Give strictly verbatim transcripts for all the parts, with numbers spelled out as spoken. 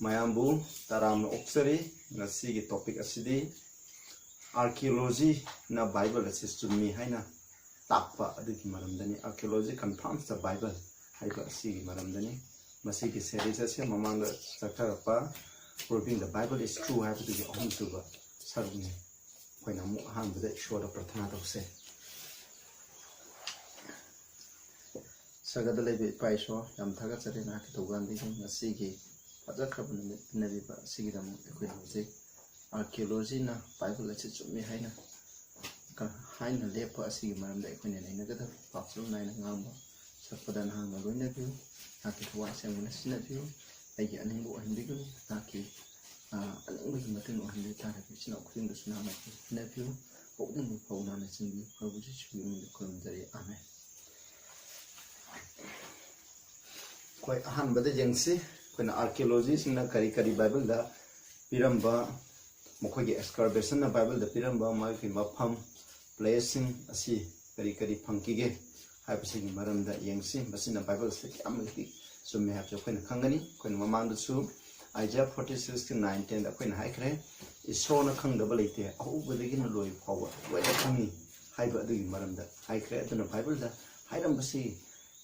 ꯃꯌꯥꯝꯕꯨ ꯇꯔꯥꯝꯅ ꯑꯣꯛꯆꯔꯤ꯫ ꯉꯁꯤꯒꯤ topic ꯑꯁꯤꯗꯤ archaeologyꯅ Bible ꯑꯁꯤ ꯆꯨꯝꯃꯤ ꯍꯥꯏꯅ ꯇꯥꯛꯄ ꯑꯗꯨꯒꯤ ꯃꯔꯝꯗꯅꯤ꯫ Archaeology confirms the Bible ꯍꯥꯏꯕ ꯑꯁꯤꯒꯤ ꯃꯔꯝꯗꯅꯤ꯫ ꯃꯁꯤꯒꯤ series ꯑꯁꯤ ꯃꯃꯥꯡꯗ ꯆꯠꯊꯔꯛꯄ Proving the Bible is True ꯍꯥꯏꯕꯗꯨꯒꯤ ꯑꯍꯨꯝꯁꯨꯕ ꯁꯔꯨꯛꯅꯤ꯫ ꯑꯩꯈꯣꯏꯅ ꯑꯃꯨꯛ ꯑꯍꯥꯟꯕꯗ ꯏꯁꯣꯔꯗ ꯄ꯭ꯔꯊꯅꯥ ꯇꯧꯁꯦ꯫ ꯁꯔꯒꯗ ꯂꯩꯕ ꯏꯄꯥ ꯏꯁꯣꯔ, ꯌꯥꯝ ꯊꯥꯒꯠꯆꯔꯤ ꯅꯍꯥꯛꯀꯤ ꯊꯧꯖꯥꯜꯗꯒꯤ ꯉꯁꯤꯒꯤ ꯐꯖꯈ꯭ꯔꯕ ꯅꯨꯃꯤꯠ ꯄꯤꯅꯕꯤꯕ ꯑꯁꯤꯒꯤꯗꯃꯛ ꯑꯩꯈꯣꯏꯅ ꯍꯧꯖꯤꯛ archaeologyꯅ Bible ꯑꯁꯤ ꯆꯨꯝꯃꯤ ꯍꯥꯏꯅ ꯀ-, ꯍꯥꯏꯅ ꯂꯦꯞꯄ ꯑꯁꯤꯒꯤ ꯃꯔꯝꯗ ꯑꯩꯈꯣꯏꯅ ꯅꯩꯅꯒꯗꯕ ꯄꯥꯎꯆꯦ ꯅꯥꯏꯅ ꯉꯥꯡꯕ ꯁꯛꯄꯗ ꯅꯍꯥꯛꯅ ꯂꯣꯏꯅꯕꯤꯌꯨ꯫ ꯅꯍꯥꯛꯀꯤ ꯊꯋꯥꯏ ꯑꯁꯦꯡꯕꯅ ꯁꯤꯖꯤꯟꯅꯕꯤꯌꯨ꯫ ꯑꯩꯒꯤ ꯑꯅꯤꯡꯕ ꯑꯣꯏꯍꯟꯕꯤꯒꯅꯨ꯫ ꯅꯍꯥꯛꯀꯤ, ꯑ, ꯑꯅꯤꯡꯕꯒꯤ ꯃꯇꯨꯡ ꯏꯟꯅ ꯑꯣꯏꯍꯟꯕ ꯇꯥꯔꯒꯗꯤ ꯏꯆꯤꯟ ꯏꯅꯥꯎ ꯈꯨꯗꯤꯡꯗꯁꯨ ꯅꯍꯥꯛꯅ ꯄꯤꯅꯕꯤꯌꯨ꯫ ꯄꯨꯛꯅꯤꯡ ꯐꯥꯎ ꯅꯥꯅ ꯆꯤꯡꯕꯤꯌꯨ꯫ ꯄ꯭ꯔꯚꯨ ꯖꯤꯁꯨꯒꯤ ꯃꯤꯡꯗ ꯈꯨꯔꯨꯝꯖꯔꯤ꯫ ꯑꯥꯃꯦꯟ꯫ ꯑꯩꯈꯣꯏ ꯑꯍꯥꯟꯕꯗ ꯌꯦꯡꯁꯤ, ꯑꯩꯈꯣꯏꯅ archaeologyꯁꯤꯡꯅ ꯀꯔꯤ ꯀꯔꯤ Bibleꯗ ꯄꯤꯔꯝꯕ, ꯃꯈꯣꯏꯒꯤ excavationꯅ Bibleꯗ ꯄꯤꯔꯝꯕ ꯃꯥꯒꯤ ꯃꯐꯝ, placeꯁꯤꯡ ꯑꯁꯤ ꯀꯔꯤ ꯀꯔꯤ ꯐꯪꯈꯤꯒꯦ ꯍꯥꯏꯕꯁꯤꯒꯤ ꯃꯔꯝꯗ ꯌꯦꯡꯁꯤ꯫ ꯃꯁꯤꯅ Bibleꯁꯤꯗ ꯀꯌꯥꯝ ꯃꯇꯤꯛ ꯆꯨꯝꯃꯦ ꯍꯥꯏꯕꯁꯤ ꯑꯩꯈꯣꯏꯅ ꯈꯪꯒꯅꯤ꯫ ꯑꯩꯈꯣꯏꯅ ꯃꯃꯥꯡꯗꯁꯨ Isaiah forty sixꯀꯤ nine tenꯗ ꯑꯩꯈꯣꯏꯅ ꯍꯥꯏꯈ꯭ꯔꯦ, ꯏꯁꯣꯔꯅ ꯈꯪꯗꯕ ꯂꯩꯇꯦ, ꯑꯍꯧꯕꯗꯒꯤꯅ ꯂꯣꯏꯕ ꯐꯥꯎꯕ ꯂꯣꯏꯅ ꯈꯪꯉꯤ ꯍꯥꯏꯕ ꯑꯗꯨꯒꯤ ꯃꯔꯝꯗ ꯍꯥꯏꯈ꯭ꯔꯦ꯫ ꯑꯗꯨꯅ Bibleꯗ ꯍꯥꯏꯔꯝꯕꯁꯤ,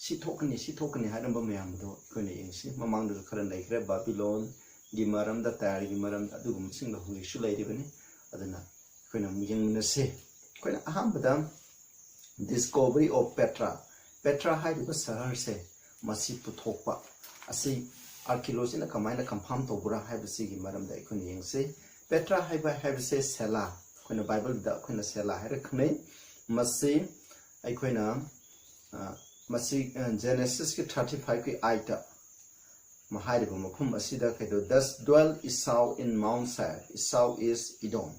ꯁꯤ ꯊꯣꯛꯀꯅꯤ, ꯁꯤ ꯊꯣꯛꯀꯅꯤ ꯍꯥꯏꯔꯝꯕ ꯃꯌꯥꯝꯗꯣ ꯑꯩꯈꯣꯏꯅ ꯌꯦꯡꯁꯤ꯫ ꯃꯃꯥꯡꯗꯁꯨ ꯈꯔ ꯂꯩꯈ꯭ꯔꯦ, ꯕꯥꯕꯤꯂꯣꯟꯒꯤ ꯃꯔꯝꯗ, ꯇꯥꯏꯔꯒꯤ ꯃꯔꯝꯗ, ꯑꯗꯨꯒꯨꯝꯕꯁꯤꯡꯗꯣ ꯍꯧꯖꯤꯛꯁꯨ ꯂꯩꯔꯤꯕꯅꯤ꯫ ꯑꯗꯨꯅ ꯑꯩꯈꯣꯏꯅ ꯑꯃꯨꯛ ꯌꯦꯡꯃꯤꯟꯅꯁꯤ꯫ ꯑꯩꯈꯣꯏꯅ ꯑꯍꯥꯟꯕꯗ discovery of Petra, Petra ꯍꯥꯏꯔꯤꯕ ꯁꯍꯔꯁꯦ, ꯃꯁꯤ ꯄꯨꯊꯣꯛꯄ ꯑꯁꯤ archaeologyꯅ ꯀꯃꯥꯏꯅ confirm ꯇꯧꯕ꯭ꯔꯥ ꯍꯥꯏꯕꯁꯤꯒꯤ ꯃꯔꯝꯗ ꯑꯩꯈꯣꯏꯅ ꯌꯦꯡꯁꯤ꯫ Petra ꯍꯥꯏꯕ ꯍꯥꯏꯕꯁꯦ ꯁꯦꯂꯥ, ꯑꯩꯈꯣꯏꯅ Bibleꯗ ꯑꯩꯈꯣꯏꯅ ꯁꯦꯂꯥ ꯍꯥꯏꯔ ꯈꯪꯅꯩ꯫ ꯃꯁꯤ ꯑꯩꯈꯣꯏꯅ, ꯑ, ꯃꯁꯤ, ꯑ, Genesisꯀꯤ thirty fiveꯀꯤ eightꯇ ꯃ-, ꯍꯥꯏꯔꯤꯕ ꯃꯐꯝ ꯑꯁꯤꯗ ꯀꯩꯗꯧ, "Thus dwell Esau in Mount Seir." Esau is Edom꯫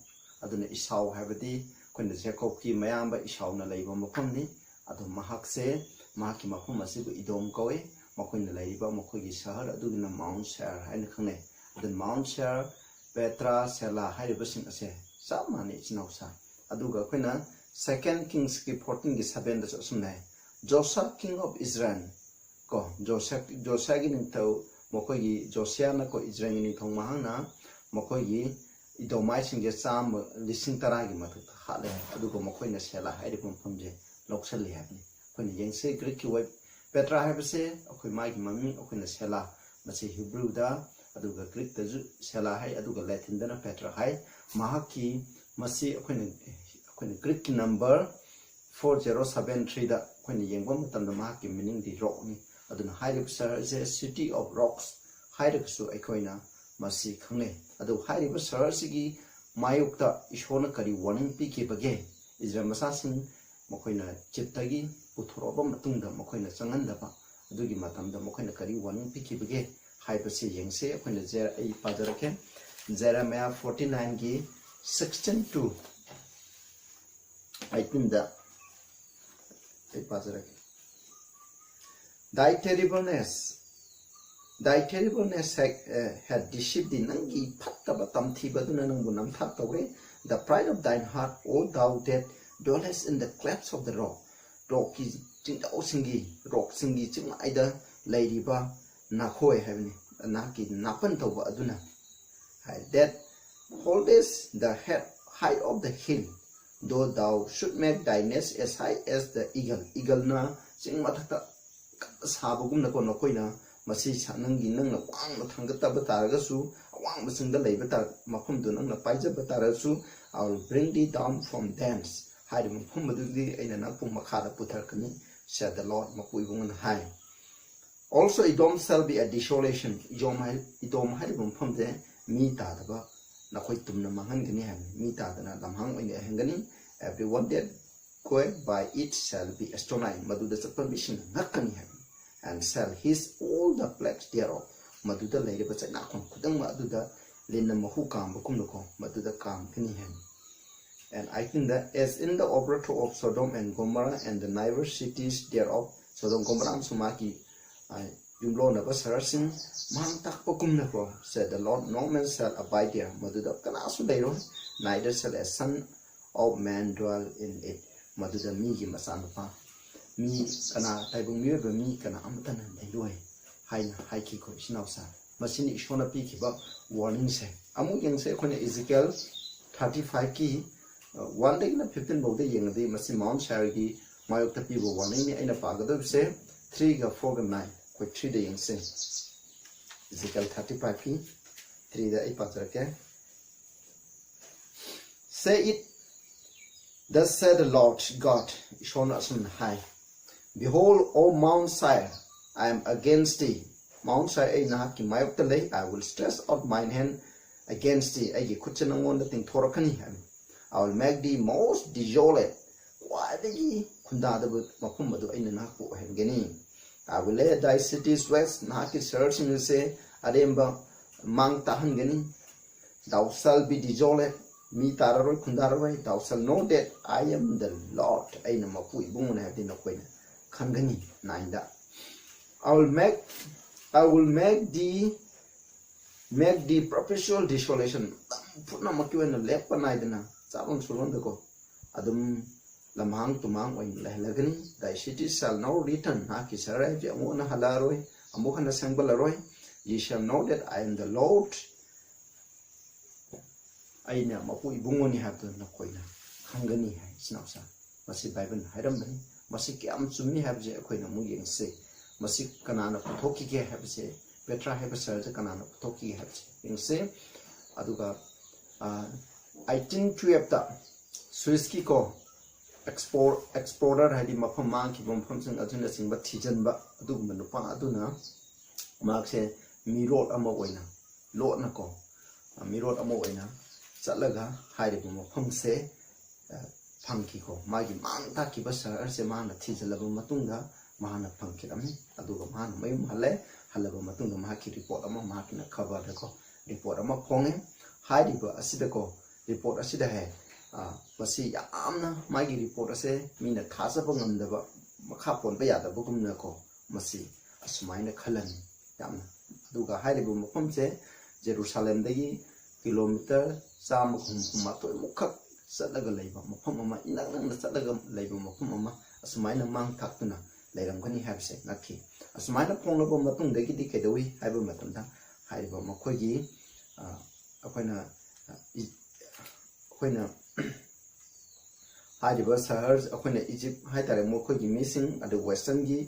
ꯑꯗꯨꯅ ꯏꯁꯥꯎ ꯍꯥꯏꯕꯗꯤ ꯑꯩꯈꯣꯏꯅ ꯖꯦꯀꯣꯕꯀꯤ ꯃꯌꯥꯝꯕ ꯏꯁꯥꯎꯅ ꯂꯩꯕ ꯃꯐꯝꯅꯤ꯫ ꯑꯗꯨ ꯃꯍꯥꯛꯁꯦ, ꯃꯍꯥꯛꯀꯤ ꯃꯐꯝ ꯑꯁꯤꯕꯨ ꯏꯗꯣꯝ ꯀꯧꯏ꯫ ꯃꯈꯣꯏꯅ ꯂꯩꯔꯤꯕ ꯃꯈꯣꯏꯒꯤ ꯁꯍꯔ ꯑꯗꯨꯒꯤꯅ Mount Seir ꯍꯥꯏꯅ ꯈꯪꯅꯩ꯫ ꯑꯗꯨ Mount Seir, Petra, ꯁꯦꯂꯥ ꯍꯥꯏꯔꯤꯕꯁꯤꯡ ꯑꯁꯦ ꯆꯞ ꯃꯥꯟꯅꯩ, ꯏꯆꯤꯟ ꯏꯅꯥꯎ ꯁꯥꯏ꯫ ꯑꯗꯨꯒ ꯑꯩꯈꯣꯏꯅ Second Kingsꯀꯤ fourteenꯒꯤ sevenꯗꯁꯨ ꯑꯁꯨꯝꯅ ꯍꯥꯏ, "Joash, king of Israel," ꯀꯣ, ꯖꯣꯁꯤꯌꯥ-, ꯖꯣꯁꯤꯌꯥꯒꯤ ꯅꯤꯡꯊꯧ ꯃꯈꯣꯏꯒꯤ ꯖꯣꯁꯤꯌꯥꯅ ꯀꯣ ꯏꯖꯔꯦꯜꯒꯤ ꯅꯤꯡꯊꯧ ꯃꯍꯥꯛꯅ ꯃꯈꯣꯏꯒꯤ ꯏꯗꯣꯃꯥꯏꯁꯤꯡꯁꯦ ꯆꯥꯝꯃ, ꯂꯤꯁꯤꯡ ꯇꯔꯥꯒꯤ ꯃꯊꯛꯇ ꯍꯥꯠꯂꯦ꯫ ꯑꯗꯨꯒ ꯃꯈꯣꯏꯅ ꯁꯦꯂꯥ ꯍꯥꯏꯔꯤꯕ ꯃꯐꯝꯁꯦ ꯂꯧꯁꯜꯂꯤ ꯍꯥꯏꯕꯅꯤ꯫ ꯑꯩꯈꯣꯏꯅ ꯌꯦꯡꯁꯤ, ꯒ꯭ꯔꯤꯛꯀꯤ ꯋꯥꯔꯗ ꯄꯦꯇ꯭ꯔꯥ ꯍꯥꯏꯕꯁꯦ ꯑꯩꯈꯣꯏ ꯃꯥꯒꯤ ꯃꯃꯤꯡ ꯑꯩꯈꯣꯏꯅ ꯁꯦꯂꯥ, ꯃꯁꯤ ꯍꯤꯕ꯭ꯔꯨꯗ, ꯑꯗꯨꯒ ꯒ꯭ꯔꯤꯛꯇꯁꯨ ꯁꯦꯂꯥ ꯍꯥꯏ, ꯑꯗꯨꯒ ꯂꯦꯇꯤꯟꯗꯅ ꯄꯦꯇ꯭ꯔꯥ ꯍꯥꯏ꯫ ꯃꯍꯥꯛꯀꯤ, ꯃꯁꯤ ꯑꯩꯈꯣꯏꯅ, ꯑꯩꯈꯣꯏꯅ ꯒ꯭ꯔꯤꯛꯀꯤ ꯅꯝꯕꯔ ꯐꯣꯔ ꯖꯦꯔꯣ ꯁꯕꯦꯟ ꯊ꯭ꯔꯤꯗ ꯑꯩꯈꯣꯏꯅ ꯌꯦꯡꯕ ꯃꯇꯝꯗ ꯃꯍꯥꯛꯀꯤ ꯃꯤꯅꯤꯡꯗꯤ ꯔꯣꯛꯅꯤ꯫ ꯑꯗꯨꯅ ꯍꯥꯏꯔꯤꯕ ꯁꯍꯔꯁꯦ City of Rocks ꯍꯥꯏꯔꯒꯁꯨ ꯑꯩꯈꯣꯏꯅ ꯃꯁꯤ ꯈꯪꯅꯩ꯫ ꯑꯗꯨ ꯍꯥꯏꯔꯤꯕ ꯁꯍꯔꯁꯤꯒꯤ ꯃꯥꯌꯣꯛꯇ ꯏꯁꯣꯔꯅ ꯀꯔꯤ ꯋꯥꯔꯅꯤꯡ ꯄꯤꯈꯤꯕꯒꯦ? ꯏꯖꯔꯦꯜ ꯃꯆꯥꯁꯤꯡ ꯃꯈꯣꯏꯅ ꯏꯖꯤꯞꯇꯒꯤ ꯄꯨꯊꯣꯔꯛꯑꯕ ꯃꯇꯨꯡꯗ ꯃꯈꯣꯏꯅ ꯆꯪꯍꯟꯗꯕ ꯑꯗꯨꯒꯤ ꯃꯇꯝꯗ ꯃꯈꯣꯏꯅ ꯀꯔꯤ ꯋꯥꯔꯅꯤꯡ ꯄꯤꯈꯤꯕꯒꯦ ꯍꯥꯏꯕꯁꯤ ꯌꯦꯡꯁꯦ꯫ ꯑꯩꯈꯣꯏꯅ ꯖꯦ-, ꯑꯩ ꯄꯥꯖꯔꯛꯀꯦ꯫ ꯖꯦꯔꯦꯃꯤꯌꯥ ꯐꯣꯔꯇꯤ ꯅꯥꯏꯟꯒꯤ ꯁꯤꯛꯁꯇꯤꯟ ꯇꯨ ꯑꯩꯠꯇꯤꯟꯗ ꯑꯩ ꯄꯥꯖꯔꯛꯀꯦ꯫ Thy terribleness, thy terribleness had, uh, had deceived thee. ꯅꯪꯒꯤ ꯐꯠꯇꯕ ꯇꯝꯊꯤꯕ ꯑꯗꯨꯅ ꯅꯪꯕꯨ ꯅꯝꯊꯥꯛ ꯇꯧꯔꯦ꯫ The pride of thine heart, O thou that dwellest in the clefts of the rock. ꯔꯣꯛꯀꯤ ꯆꯤꯡꯖꯥꯎꯁꯤꯡꯒꯤ, ꯔꯣꯛꯁꯤꯡꯒꯤ ꯆꯤꯡꯃꯥꯏꯗ ꯂꯩꯔꯤꯕ ꯅꯈꯣꯏ ꯍꯥꯏꯕꯅꯤ, ꯅꯍꯥꯛꯀꯤ ꯅꯥꯄꯟ ꯇꯧꯕ ꯑꯗꯨꯅ ꯍꯥꯏ, that holdest the head, height of the hill, though thou should make thy nest as high as the eagle. Eagleꯅ ꯆꯤꯡ ꯃꯊꯛꯇ ꯀꯟꯅ ꯁꯥꯕꯒꯨꯝꯅꯀꯣ, ꯅꯈꯣꯏꯅ ꯃꯁꯤ ꯁꯥ-, ꯅꯪꯒꯤ, ꯅꯪꯅ ꯋꯥꯡꯅ ꯊꯥꯡꯒꯠꯇꯕ ꯇꯥꯔꯒꯁꯨ, ꯑꯋꯥꯡꯕ ꯆꯤꯡꯗ ꯂꯩꯕ ꯇꯥ-, ꯃꯐꯝꯗꯨ ꯅꯪꯅ ꯄꯥꯏꯖꯕ ꯇꯥꯔꯒꯁꯨ, I will bring thee down from thence. ꯍꯥꯏꯔꯤꯕ ꯃꯐꯝ ꯑꯗꯨꯗꯤ ꯑꯩꯅ ꯅꯪꯕꯨ ꯃꯈꯥꯗ ꯄꯨꯊꯔꯛꯀꯅꯤ, said the Lord, ꯃꯄꯨ ꯏꯕꯨꯡꯅ ꯍꯥꯏ꯫ Also, Edom shall be a desolation. ꯏꯗꯣꯝ ꯍꯥꯏ-, ꯏꯗꯣꯝ ꯍꯥꯏꯔꯤꯕ ꯃꯐꯝꯁꯦ ꯃꯤ ꯇꯥꯗꯕ, ꯅꯈꯣꯏ ꯇꯨꯝꯅ ꯃꯥꯡꯍꯟꯒꯅꯤ ꯍꯥꯏꯕꯅꯤ꯫ ꯃꯤ ꯇꯥꯗꯅ ꯂꯝꯍꯥꯡ ꯑꯣꯏꯅ ꯑꯣꯏꯍꯟꯒꯅꯤ꯫ Everyone that goeth by it shall be astonished. ꯃꯗꯨꯗ ꯆꯠꯄ ꯃꯤꯁꯤꯡꯅ ꯉꯛꯀꯅꯤ ꯍꯥꯏꯕꯅꯤ꯫ And shall hiss all the plagues thereof. ꯃꯗꯨꯗ ꯂꯩꯔꯤꯕ ꯆꯩꯅꯥꯈꯣꯡ ꯈꯨꯗꯤꯡꯃꯛ ꯑꯗꯨꯗ ꯂꯤꯟꯅ ꯃꯍꯨ ꯀꯥꯝꯕꯒꯨꯝꯅꯀꯣ, ꯃꯗꯨꯗ ꯀꯥꯝꯒꯅꯤ ꯍꯥꯏꯕꯅꯤ꯫ And I think that as in the overthrow of Sodom and Gomorrah and the neighbor cities thereof, ꯁꯣꯗꯣꯝ ꯒꯣꯃꯣꯔꯥ ꯑꯃꯁꯨꯡ ꯃꯥꯒꯤ, ꯑ, ꯌꯨꯝꯂꯣꯟꯅꯕ ꯁꯍꯔꯁꯤꯡ ꯃꯥꯡ ꯇꯥꯛꯄꯒꯨꯝꯅꯀꯣ, said the Lord, no man shall abide there. ꯃꯗꯨꯗ ꯀꯅꯥꯁꯨ ꯂꯩꯔꯣꯏ, neither shall a son of man dwell in it. ꯃꯗꯨꯗ ꯃꯤꯒꯤ ꯃꯆꯥꯅꯨꯄꯥ, ꯃꯤ ꯀꯅꯥ, ꯇꯥꯏꯕꯪ ꯃꯤꯑꯣꯏꯕ ꯃꯤ ꯀꯅꯥ ꯑꯃꯠꯇꯅ ꯂꯩꯔꯣꯏ꯫ ꯍꯥꯏꯅ ꯍꯥꯏꯈꯤꯀꯣ ꯏꯆꯤꯟ ꯏꯅꯥꯎꯁꯥ꯫ ꯃꯁꯤꯅꯤ ꯏꯁꯣꯔꯅ ꯄꯤꯈꯤꯕ ꯋꯥꯔꯅꯤꯡꯁꯦ꯫ ꯑꯃꯨꯛ ꯌꯦꯡꯁꯦ ꯑꯩꯈꯣꯏꯅ ꯏꯖꯤꯀꯦꯜ ꯊꯥꯔꯇꯤ ꯐꯥꯏꯚꯀꯤ ꯋꯥꯟꯗꯒꯤꯅ ꯐꯤꯐꯇꯤꯟ ꯐꯥꯎꯗ ꯌꯦꯡꯉꯗꯤ ꯃꯁꯤ ꯃꯥꯎꯟ ꯁꯥꯏꯔꯒꯤ ꯃꯥꯌꯣꯛꯇ ꯄꯤꯕ ꯋꯥꯔꯅꯤꯡꯅꯤ꯫ ꯑꯩꯅ ꯄꯥꯒꯗꯧꯔꯤꯁꯦ ꯊ꯭ꯔꯤꯒ ꯐꯣꯔꯒ ꯅꯥꯏꯟ, ꯑꯩꯈꯣꯏ ꯊ꯭ꯔꯤꯗ ꯌꯦꯡꯁꯦ꯫ ꯏꯖꯤꯀꯦꯜ ꯊꯥꯔꯇꯤ ꯐꯥꯏꯚꯀꯤ ꯊ꯭ꯔꯤꯗ ꯑꯩ ꯄꯥꯖꯔꯛꯀꯦ꯫ Say it, thus said the Lord God, ꯏꯁꯣꯔꯅ ꯑꯁꯨꯝꯅ ꯍꯥꯏ, Behold, O Mount Seir, I am against thee. Mount Seir, ꯑꯩ ꯅꯍꯥꯛꯀꯤ ꯃꯥꯌꯣꯛꯇ ꯂꯩ꯫ I will stretch out mine hand against thee. ꯑꯩꯒꯤ ꯈꯨꯠꯁꯦ ꯅꯪꯉꯣꯟꯗ ꯇꯤꯡꯊꯣꯔꯛꯀꯅꯤ ꯍꯥꯏꯕ꯫ I will make thee most desolate. ꯈ꯭ꯋꯥꯏꯗꯒꯤ ꯈꯨꯟꯗꯥꯗꯕ ꯃꯐꯝ ꯑꯗꯨ ꯑꯩꯅ ꯅꯍꯥꯛꯄꯨ ꯑꯣꯏꯍꯟꯒꯅꯤ꯫ I will lay thy cities waste. ꯅꯍꯥꯛꯀꯤ ꯁꯍꯔꯁꯤꯡ ꯑꯁꯦ ꯑꯔꯦꯝꯕ ꯃꯥꯡ ꯇꯥꯍꯟꯒꯅꯤ꯫ Thou shalt be desolate. Me ꯇꯥꯔꯔꯣꯏ, ꯈꯨꯟꯗꯥꯔꯔꯣꯏ꯫ Thou shalt know that I am the Lord. ꯑꯩꯅ ꯃꯄꯨ ꯏꯕꯨꯡꯉꯣꯅꯦ ꯍꯥꯏꯕꯗꯤ ꯅꯈꯣꯏꯅ ꯈꯪꯒꯅꯤ꯫ ꯅꯥꯏꯟꯗ, I will make, I will make thee, make thee perpetual desolation. ꯃꯇꯝ ꯄꯨꯝꯅꯃꯛꯀꯤ ꯑꯣꯏꯅ ꯂꯦꯞꯄ ꯅꯥꯏꯗꯅ ꯆꯥꯐꯝ ꯁꯨꯔꯣꯟꯗꯀꯣ ꯑꯗꯨꯝ ꯂꯝꯍꯥꯡ ꯇꯨꯝꯍꯥꯡ ꯑꯣꯏꯅ ꯂꯩꯍꯜꯂꯒꯅꯤ꯫ Thy cities shall not return. ꯅꯍꯥꯛꯀꯤ ꯁꯍꯔ ꯍꯥꯏꯕꯁꯤ ꯑꯃꯨꯛ ꯍꯟꯅ ꯍꯜꯂꯛꯑꯔꯣꯏ, ꯑꯃꯨꯛ ꯍꯟꯅ ꯁꯦꯝꯒꯠꯂꯔꯣꯏ꯫ Ye shall know that I am the Lord. ꯑꯩꯅ ꯃꯄꯨ ꯏꯕꯨꯡꯉꯣꯅꯤ ꯍꯥꯏꯕꯗꯨ ꯅꯈꯣꯏꯅ ꯈꯪꯒꯅꯤ ꯍꯥꯏ ꯏꯆꯤꯟ ꯏꯅꯥꯎꯁꯥ꯫ ꯃꯁꯤ ꯕꯥꯏꯕꯜꯅ ꯍꯥꯏꯔꯝꯕꯅꯤ꯫ ꯃꯁꯤ ꯀꯌꯥꯝ ꯆꯨꯝꯃꯤ ꯍꯥꯏꯕꯁꯦ ꯑꯩꯈꯣꯏꯅ ꯑꯃꯨꯛ ꯌꯦꯡꯁꯤ꯫ ꯃꯁꯤ ꯀꯅꯥꯅ ꯄꯨꯊꯣꯛꯈꯤꯒꯦ ꯍꯥꯏꯕꯁꯦ, ꯄꯦꯇ꯭ꯔꯥ ꯍꯥꯏꯕ ꯁꯍꯔꯁꯦ ꯀꯅꯥꯅ ꯄꯨꯊꯣꯛꯈꯤꯒꯦ ꯍꯥꯏꯕꯁꯦ ꯌꯦꯡꯁꯤ꯫ ꯑꯗꯨꯒ ꯑꯩꯠꯇꯤꯟ ꯇꯨꯌꯦꯜꯞꯇ ꯁ꯭ꯋꯤꯁꯀꯤꯀꯣ ꯑꯦꯛꯁꯄ꯭ꯂꯣꯔ ꯑꯦꯛꯁꯄ꯭ꯂꯣꯔꯔ ꯍꯥꯏꯗꯤ ꯃꯐꯝ ꯃꯥꯡꯈꯤꯕ ꯃꯐꯝꯁꯤꯡ ꯑꯗꯨꯅꯆꯤꯡꯕ ꯊꯤꯖꯤꯟꯕ ꯑꯗꯨꯒꯨꯝꯕ ꯅꯨꯄꯥ ꯑꯗꯨꯅ ꯃꯍꯥꯛꯁꯦ ꯃꯤꯔꯣꯠ ꯑꯃ ꯑꯣꯏꯅ ꯂꯣꯠꯅꯀꯣ ꯃꯤꯔꯣꯠ ꯑꯃ ꯑꯣꯏꯅ ꯆꯠꯂꯒ ꯍꯥꯏꯔꯤꯕ ꯃꯐꯝꯁꯦ ꯐꯪꯈꯤꯀꯣ꯫ ꯃꯥꯒꯤ ꯃꯥꯡ ꯇꯥꯛꯈꯤꯕ ꯁꯍꯔꯁꯦ ꯃꯥꯅ ꯊꯤꯖꯤꯜꯂꯕ ꯃꯇꯨꯡꯗ ꯃꯥꯅ ꯐꯪꯈꯤꯔꯝꯃꯤ꯫ ꯑꯗꯨꯒ ꯃꯥꯅ ꯃꯌꯨꯝ ꯍꯜꯂꯦ꯫ ꯍꯜꯂꯕ ꯃꯇꯨꯡꯗ ꯃꯍꯥꯛꯀꯤ ꯔꯤꯄꯣꯔꯠ ꯑꯃ ꯃꯍꯥꯛꯀꯤꯅ ꯈꯕꯔꯗꯀꯣ ꯔꯤꯄꯣꯔꯠ ꯑꯃ ꯐꯣꯡꯉꯦ꯫ ꯍꯥꯏꯔꯤꯕ ꯑꯁꯤꯗꯀꯣ ꯔꯤꯄꯣꯔꯠ ꯑꯁꯤꯗ ꯍꯦ ꯃꯁꯤ ꯌꯥꯝꯅ ꯃꯥꯒꯤ ꯔꯤꯄꯣꯔꯠ ꯑꯁꯦ ꯃꯤꯅ ꯊꯥꯖꯕ ꯉꯝꯗꯕ, ꯃꯈꯥ ꯄꯣꯟꯕ ꯌꯥꯗꯕꯒꯨꯝꯅꯀꯣ ꯃꯁꯤ ꯑꯁꯨꯃꯥꯏꯅ ꯈꯜꯂꯝꯃꯤ ꯌꯥꯝꯅ꯫ ꯑꯗꯨꯒ ꯍꯥꯏꯔꯤꯕ ꯃꯐꯝꯁꯦ ꯖꯦꯔꯨꯁꯥꯂꯦꯝꯗꯒꯤ ꯀꯤꯂꯣꯃꯤꯇꯔ ꯆꯥꯝꯃꯒ ꯍꯨꯝꯐꯨ ꯃꯥꯊꯣꯏꯃꯨꯛꯈꯛ ꯆꯠꯂꯒ ꯂꯩꯕ ꯃꯐꯝ ꯑꯃ, ꯏꯅꯛ ꯅꯛꯅ ꯆꯠꯂꯒ ꯂꯩꯕ ꯃꯐꯝ ꯑꯃ ꯑꯁꯨꯃꯥꯏꯅ ꯃꯥꯡ ꯊꯥꯛꯇꯨꯅ ꯂꯩꯔꯝꯒꯅꯤ ꯍꯥꯏꯕꯁꯦ ꯉꯛꯈꯤ꯫ ꯑꯁꯨꯃꯥꯏꯅ ꯐꯣꯡꯂꯕ ꯃꯇꯨꯡꯗꯒꯤꯗꯤ ꯀꯩꯗꯧꯏ ꯍꯥꯏꯕ ꯃꯇꯝꯗ, ꯍꯥꯏꯔꯤꯕ ꯃꯈꯣꯏꯒꯤ, ꯑ, ꯑꯩꯈꯣꯏꯅ, ꯑ, ꯏ-, ꯑꯩꯈꯣꯏꯅ ꯍꯥꯏꯔꯤꯕ ꯁꯍꯔ, ꯑꯩꯈꯣꯏꯅ ꯏꯖꯤꯞ ꯍꯥꯏꯇꯥꯔꯦ, ꯃꯈꯣꯏꯒꯤ ꯃꯤꯁꯤꯡ, ꯑꯗꯨ ꯋꯦꯁꯇꯔꯟꯒꯤ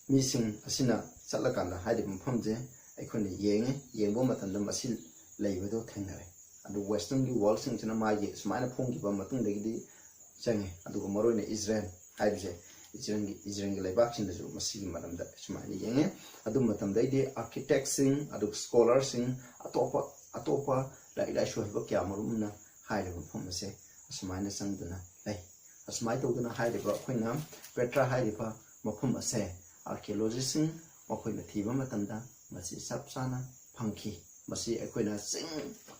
ꯃꯤꯁꯤꯡ ꯑꯁꯤꯅ ꯆꯠꯂꯀꯥꯟꯗ ꯍꯥꯏꯔꯤꯕ ꯃꯐꯝꯁꯦ ꯑꯩꯈꯣꯏꯅ ꯌꯦꯡꯉꯦ꯫ ꯌꯦꯡꯕ ꯃꯇꯝꯗ ꯃꯁꯤ ꯂꯩꯕꯗꯣ ꯊꯦꯡꯅꯔꯦ꯫ ꯑꯗꯨ ꯋꯦꯁꯇꯔꯟꯒꯤ ꯋꯥꯔꯜꯁꯤꯡꯁꯤꯅ ꯃꯥꯒꯤ ꯁꯨꯃꯥꯏꯅ ꯐꯣꯡꯈꯤꯕ ꯃꯇꯨꯡꯗꯒꯤꯗꯤ ꯆꯪꯉꯦ꯫ ꯑꯗꯨꯒ ꯃꯔꯨꯑꯣꯏꯅ ꯏꯖꯔꯦꯜ ꯍꯥꯏꯕꯁꯦ, ꯏꯖꯔꯦꯜꯒꯤ, ꯏꯖꯔꯦꯜꯒꯤ ꯂꯩꯕꯥꯛꯁꯤꯡꯗꯁꯨ ꯃꯁꯤꯒꯤ ꯃꯔꯝꯗ ꯁꯨꯃꯥꯏꯅ ꯌꯦꯡꯉꯦ꯫ ꯑꯗꯨ ꯃꯇꯝꯗꯩꯗꯤ ꯑꯥꯔꯀꯤꯇꯦꯛꯁꯤꯡ, ꯑꯗꯨꯒ ꯁ꯭ꯀꯣꯂꯔꯁꯤꯡ, ꯑꯇꯣꯞꯄ, ꯑꯇꯣꯞꯄ ꯂꯥꯏꯔꯤꯛ ꯂꯥꯏꯁꯨ ꯍꯩꯕ ꯀꯌꯥ ꯃꯔꯨꯝꯅ ꯍꯥꯏꯔꯤꯕ ꯃꯐꯝ ꯑꯁꯦ ꯑꯁꯨꯃꯥꯏꯅ ꯆꯪꯗꯨꯅ ꯂꯩ꯫ ꯑꯁꯨꯃꯥꯏꯅ ꯇꯧꯗꯅ ꯍꯥꯏꯔꯤꯕ ꯑꯩꯈꯣꯏꯅ ꯄꯦꯇ꯭ꯔꯥ ꯍꯥꯏꯔꯤꯕ ꯃꯐꯝ ꯑꯁꯦ ꯑꯥꯔꯀꯤꯑꯣꯂꯣꯖꯤꯁꯁꯤꯡ ꯃꯈꯣꯏꯅ ꯊꯤꯕ ꯃꯇꯝꯗ ꯃꯁꯤ ꯆꯞ ꯆꯥꯅ ꯐꯪꯈꯤ꯫ ꯃꯁꯤ ꯑꯩꯈꯣꯏꯅ ꯆꯤꯡ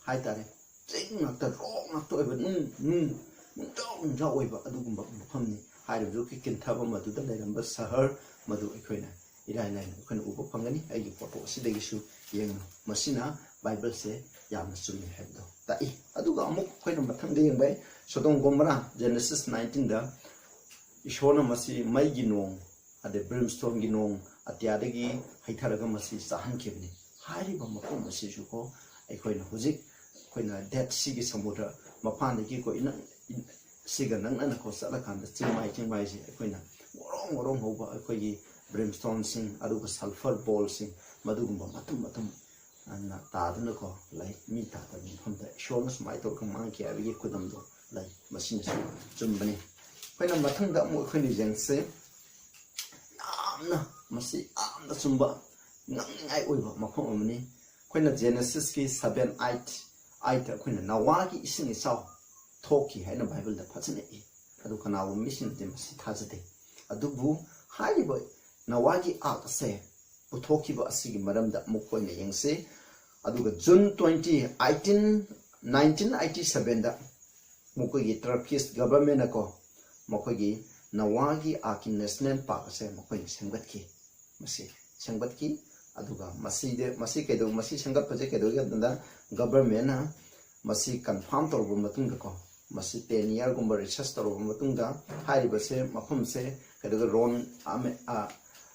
ꯍꯥꯏꯇꯥꯔꯦ, ꯆꯤꯡ ꯉꯥꯛꯇ, ꯔꯣꯛ ꯉꯥꯛꯇ ꯑꯣꯏꯕ, ꯅꯨꯡ, ꯅꯨꯡ, ꯅꯨꯡꯖꯥꯎ, ꯅꯨꯡꯖꯥꯎ ꯑꯣꯏꯕ ꯑꯗꯨꯒꯨꯝꯕ ꯃꯐꯝꯅꯤ꯫ ꯍꯥꯏꯔꯤꯕꯗꯨꯒꯤ ꯀꯤꯟꯊꯕ ꯃꯗꯨꯗ ꯂꯩꯔꯝꯕ ꯁꯍꯔ ꯃꯗꯨ ꯑꯩꯈꯣꯏꯅ ꯏꯔꯥꯏ ꯂꯥꯏꯅ ꯑꯩꯈꯣꯏꯅ ꯎꯕ ꯐꯪꯒꯅꯤ꯫ ꯑꯩꯒꯤ ꯐꯣꯇꯣ ꯑꯁꯤꯗꯒꯤꯁꯨ ꯌꯦꯡꯉꯨ꯫ ꯃꯁꯤꯅ ꯕꯥꯏꯕꯜꯁꯦ ꯌꯥꯝꯅ ꯆꯨꯝꯃꯤ ꯍꯥꯏꯕꯗꯣ ꯇꯥꯛꯏ꯫ ꯑꯗꯨꯒ ꯑꯃꯨꯛ ꯑꯩꯈꯣꯏꯅ ꯃꯊꯪꯗ ꯌꯦꯡꯕ ꯌꯥꯏ, ꯁꯣꯗꯣꯝ ꯒꯣꯃꯣꯔꯥ, ꯖꯦꯅꯦꯁꯤꯁ ꯅꯥꯏꯟꯇꯤꯟꯗ ꯏꯁꯣꯔꯅ ꯃꯁꯤ ꯃꯩꯒꯤ ꯅꯣꯡ, ꯑꯗꯩ ꯕ꯭ꯔꯤꯝꯁꯇꯣꯟꯒꯤ ꯅꯣꯡ ꯑꯇꯤꯌꯥꯗꯒꯤ ꯍꯩꯊꯔꯒ ꯃꯁꯤ ꯆꯥꯍꯟꯈꯤꯕꯅꯤ꯫ ꯍꯥꯏꯔꯤꯕ ꯃꯐꯝ ꯑꯁꯤꯁꯨꯀꯣ, ꯑꯩꯈꯣꯏꯅ ꯍꯧꯖꯤꯛ, ꯑꯩꯈꯣꯏꯅ ꯗꯦꯠ ꯁꯤꯒꯤ ꯁꯃꯨꯗ꯭ꯔ ꯃꯄꯥꯟꯗꯒꯤ ꯑꯩꯈꯣꯏ ꯏꯅꯛ-, ꯁꯤꯒ ꯅꯛꯅꯅꯀꯣ ꯆꯠꯂꯀꯥꯟꯗ ꯆꯤꯡꯃꯥꯏ, ꯆꯤꯡꯃꯥꯏꯁꯦ ꯑꯩꯈꯣꯏꯅ ꯉꯣꯔꯣꯡ ꯉꯣꯔꯣꯡ ꯍꯧꯕ ꯑꯩꯈꯣꯏꯒꯤ ꯕ꯭ꯔꯤꯝꯁꯇꯣꯟꯁꯤꯡ, ꯑꯗꯨꯒ ꯁꯜꯐꯔ ꯕꯣꯜꯁꯤꯡ, ꯃꯗꯨꯒꯨꯝꯕ ꯃꯇꯨꯝ ꯃꯇꯨꯝ ꯑꯗꯨꯅ ꯇꯥꯗꯨꯅꯀꯣ ꯂꯩ꯫ ꯃꯤ ꯇꯥꯗꯕ ꯃꯐꯝꯗ ꯏꯁꯣꯔꯅ ꯁꯨꯃꯥꯏꯅ ꯇꯧꯔꯒ ꯃꯥꯡꯈꯤ ꯍꯥꯏꯕꯒꯤ ꯈꯨꯗꯝꯗꯣ ꯂꯩ꯫ ꯃꯁꯤꯅꯁꯨ ꯆꯨꯝꯕꯅꯤ꯫ ꯑꯩꯈꯣꯏꯅ ꯃꯊꯪꯗ ꯑꯃꯨꯛ ꯑꯩꯈꯣꯏꯅ ꯌꯦꯡꯁꯦ꯫ ꯌꯥꯝꯅ, ꯃꯁꯤ ꯌꯥꯝꯅ ꯆꯨꯝꯕ, ꯉꯛꯅꯤꯡꯉꯥꯏ ꯑꯣꯏꯕ ꯃꯐꯝ ꯑꯃꯅꯤ꯫ ꯑꯩꯈꯣꯏꯅ ꯖꯦꯅꯦꯁꯤꯁꯀꯤ ꯁꯚꯦꯟ ꯑꯥꯏꯠ, ꯑꯥꯏꯠꯇ ꯑꯩꯈꯣꯏꯅ ꯅꯋꯥꯒꯤ ꯏꯁꯤꯡ ꯏꯆꯥꯎ ꯊꯣꯛꯈꯤ ꯍꯥꯏꯅ ꯕꯥꯏꯕꯜꯗ ꯐꯖꯅ ꯏ꯫ ꯑꯗꯨ ꯀꯅꯥꯒꯨꯝꯕ ꯃꯤꯁꯤꯡꯅꯗꯤ ꯃꯁꯤ ꯊꯥꯖꯗꯦ꯫ ꯑꯗꯨꯕꯨ ꯍꯥꯏꯔꯤꯕ ꯅꯋꯥꯒꯤ ꯑꯥꯔꯛ ꯑꯁꯦ ꯄꯨꯊꯣꯛꯈꯤꯕ ꯑꯁꯤꯒꯤ ꯃꯔꯝꯗ ꯑꯃꯨꯛ ꯑꯣꯏꯅ ꯌꯦꯡꯁꯤ꯫ ꯑꯗꯨꯒ June twenty, eighteen, nineteen eighty ꯁꯚꯦꯟꯗ ꯃꯈꯣꯏꯒꯤ ꯇꯔꯀꯤꯁ ꯒꯚꯔꯟꯃꯦꯟꯅꯀꯣ ꯃꯈꯣꯏꯒꯤ ꯅꯋꯥꯒꯤ ꯑꯥꯔꯛꯀꯤ ꯅꯦꯁꯅꯦꯜ ꯄꯥꯔꯛ ꯑꯁꯦ ꯃꯈꯣꯏꯅ ꯁꯦꯝꯒꯠꯈꯤ꯫ ꯃꯁꯤ ꯁꯦꯝꯒꯠꯈꯤ꯫ ꯑꯗꯨꯒ ꯃꯁꯤꯗ, ꯃꯁꯤ ꯀꯩꯗꯧ-, ꯃꯁꯤ ꯁꯦꯝꯒꯠꯄꯁꯦ ꯀꯩꯗꯧꯒꯦ ꯍꯥꯏꯕ ꯃꯇꯝꯗ, ꯒꯚꯔꯟꯃꯦꯟꯅ ꯃꯁꯤ ꯀꯟꯐꯥꯔꯝ ꯇꯧꯔꯕ ꯃꯇꯨꯡꯗꯀꯣ, ꯃꯁꯤ ꯇꯦꯟ ꯏꯌꯥꯔꯒꯨꯝꯕ ꯔꯤꯁꯔꯁ ꯇꯧꯔꯕ ꯃꯇꯨꯡꯗ ꯍꯥꯏꯔꯤꯕꯁꯦ, ꯃꯐꯝꯁꯦ ꯀꯩꯗꯧꯒꯦ, ꯔꯣꯟ ꯑꯃ-, ꯑ,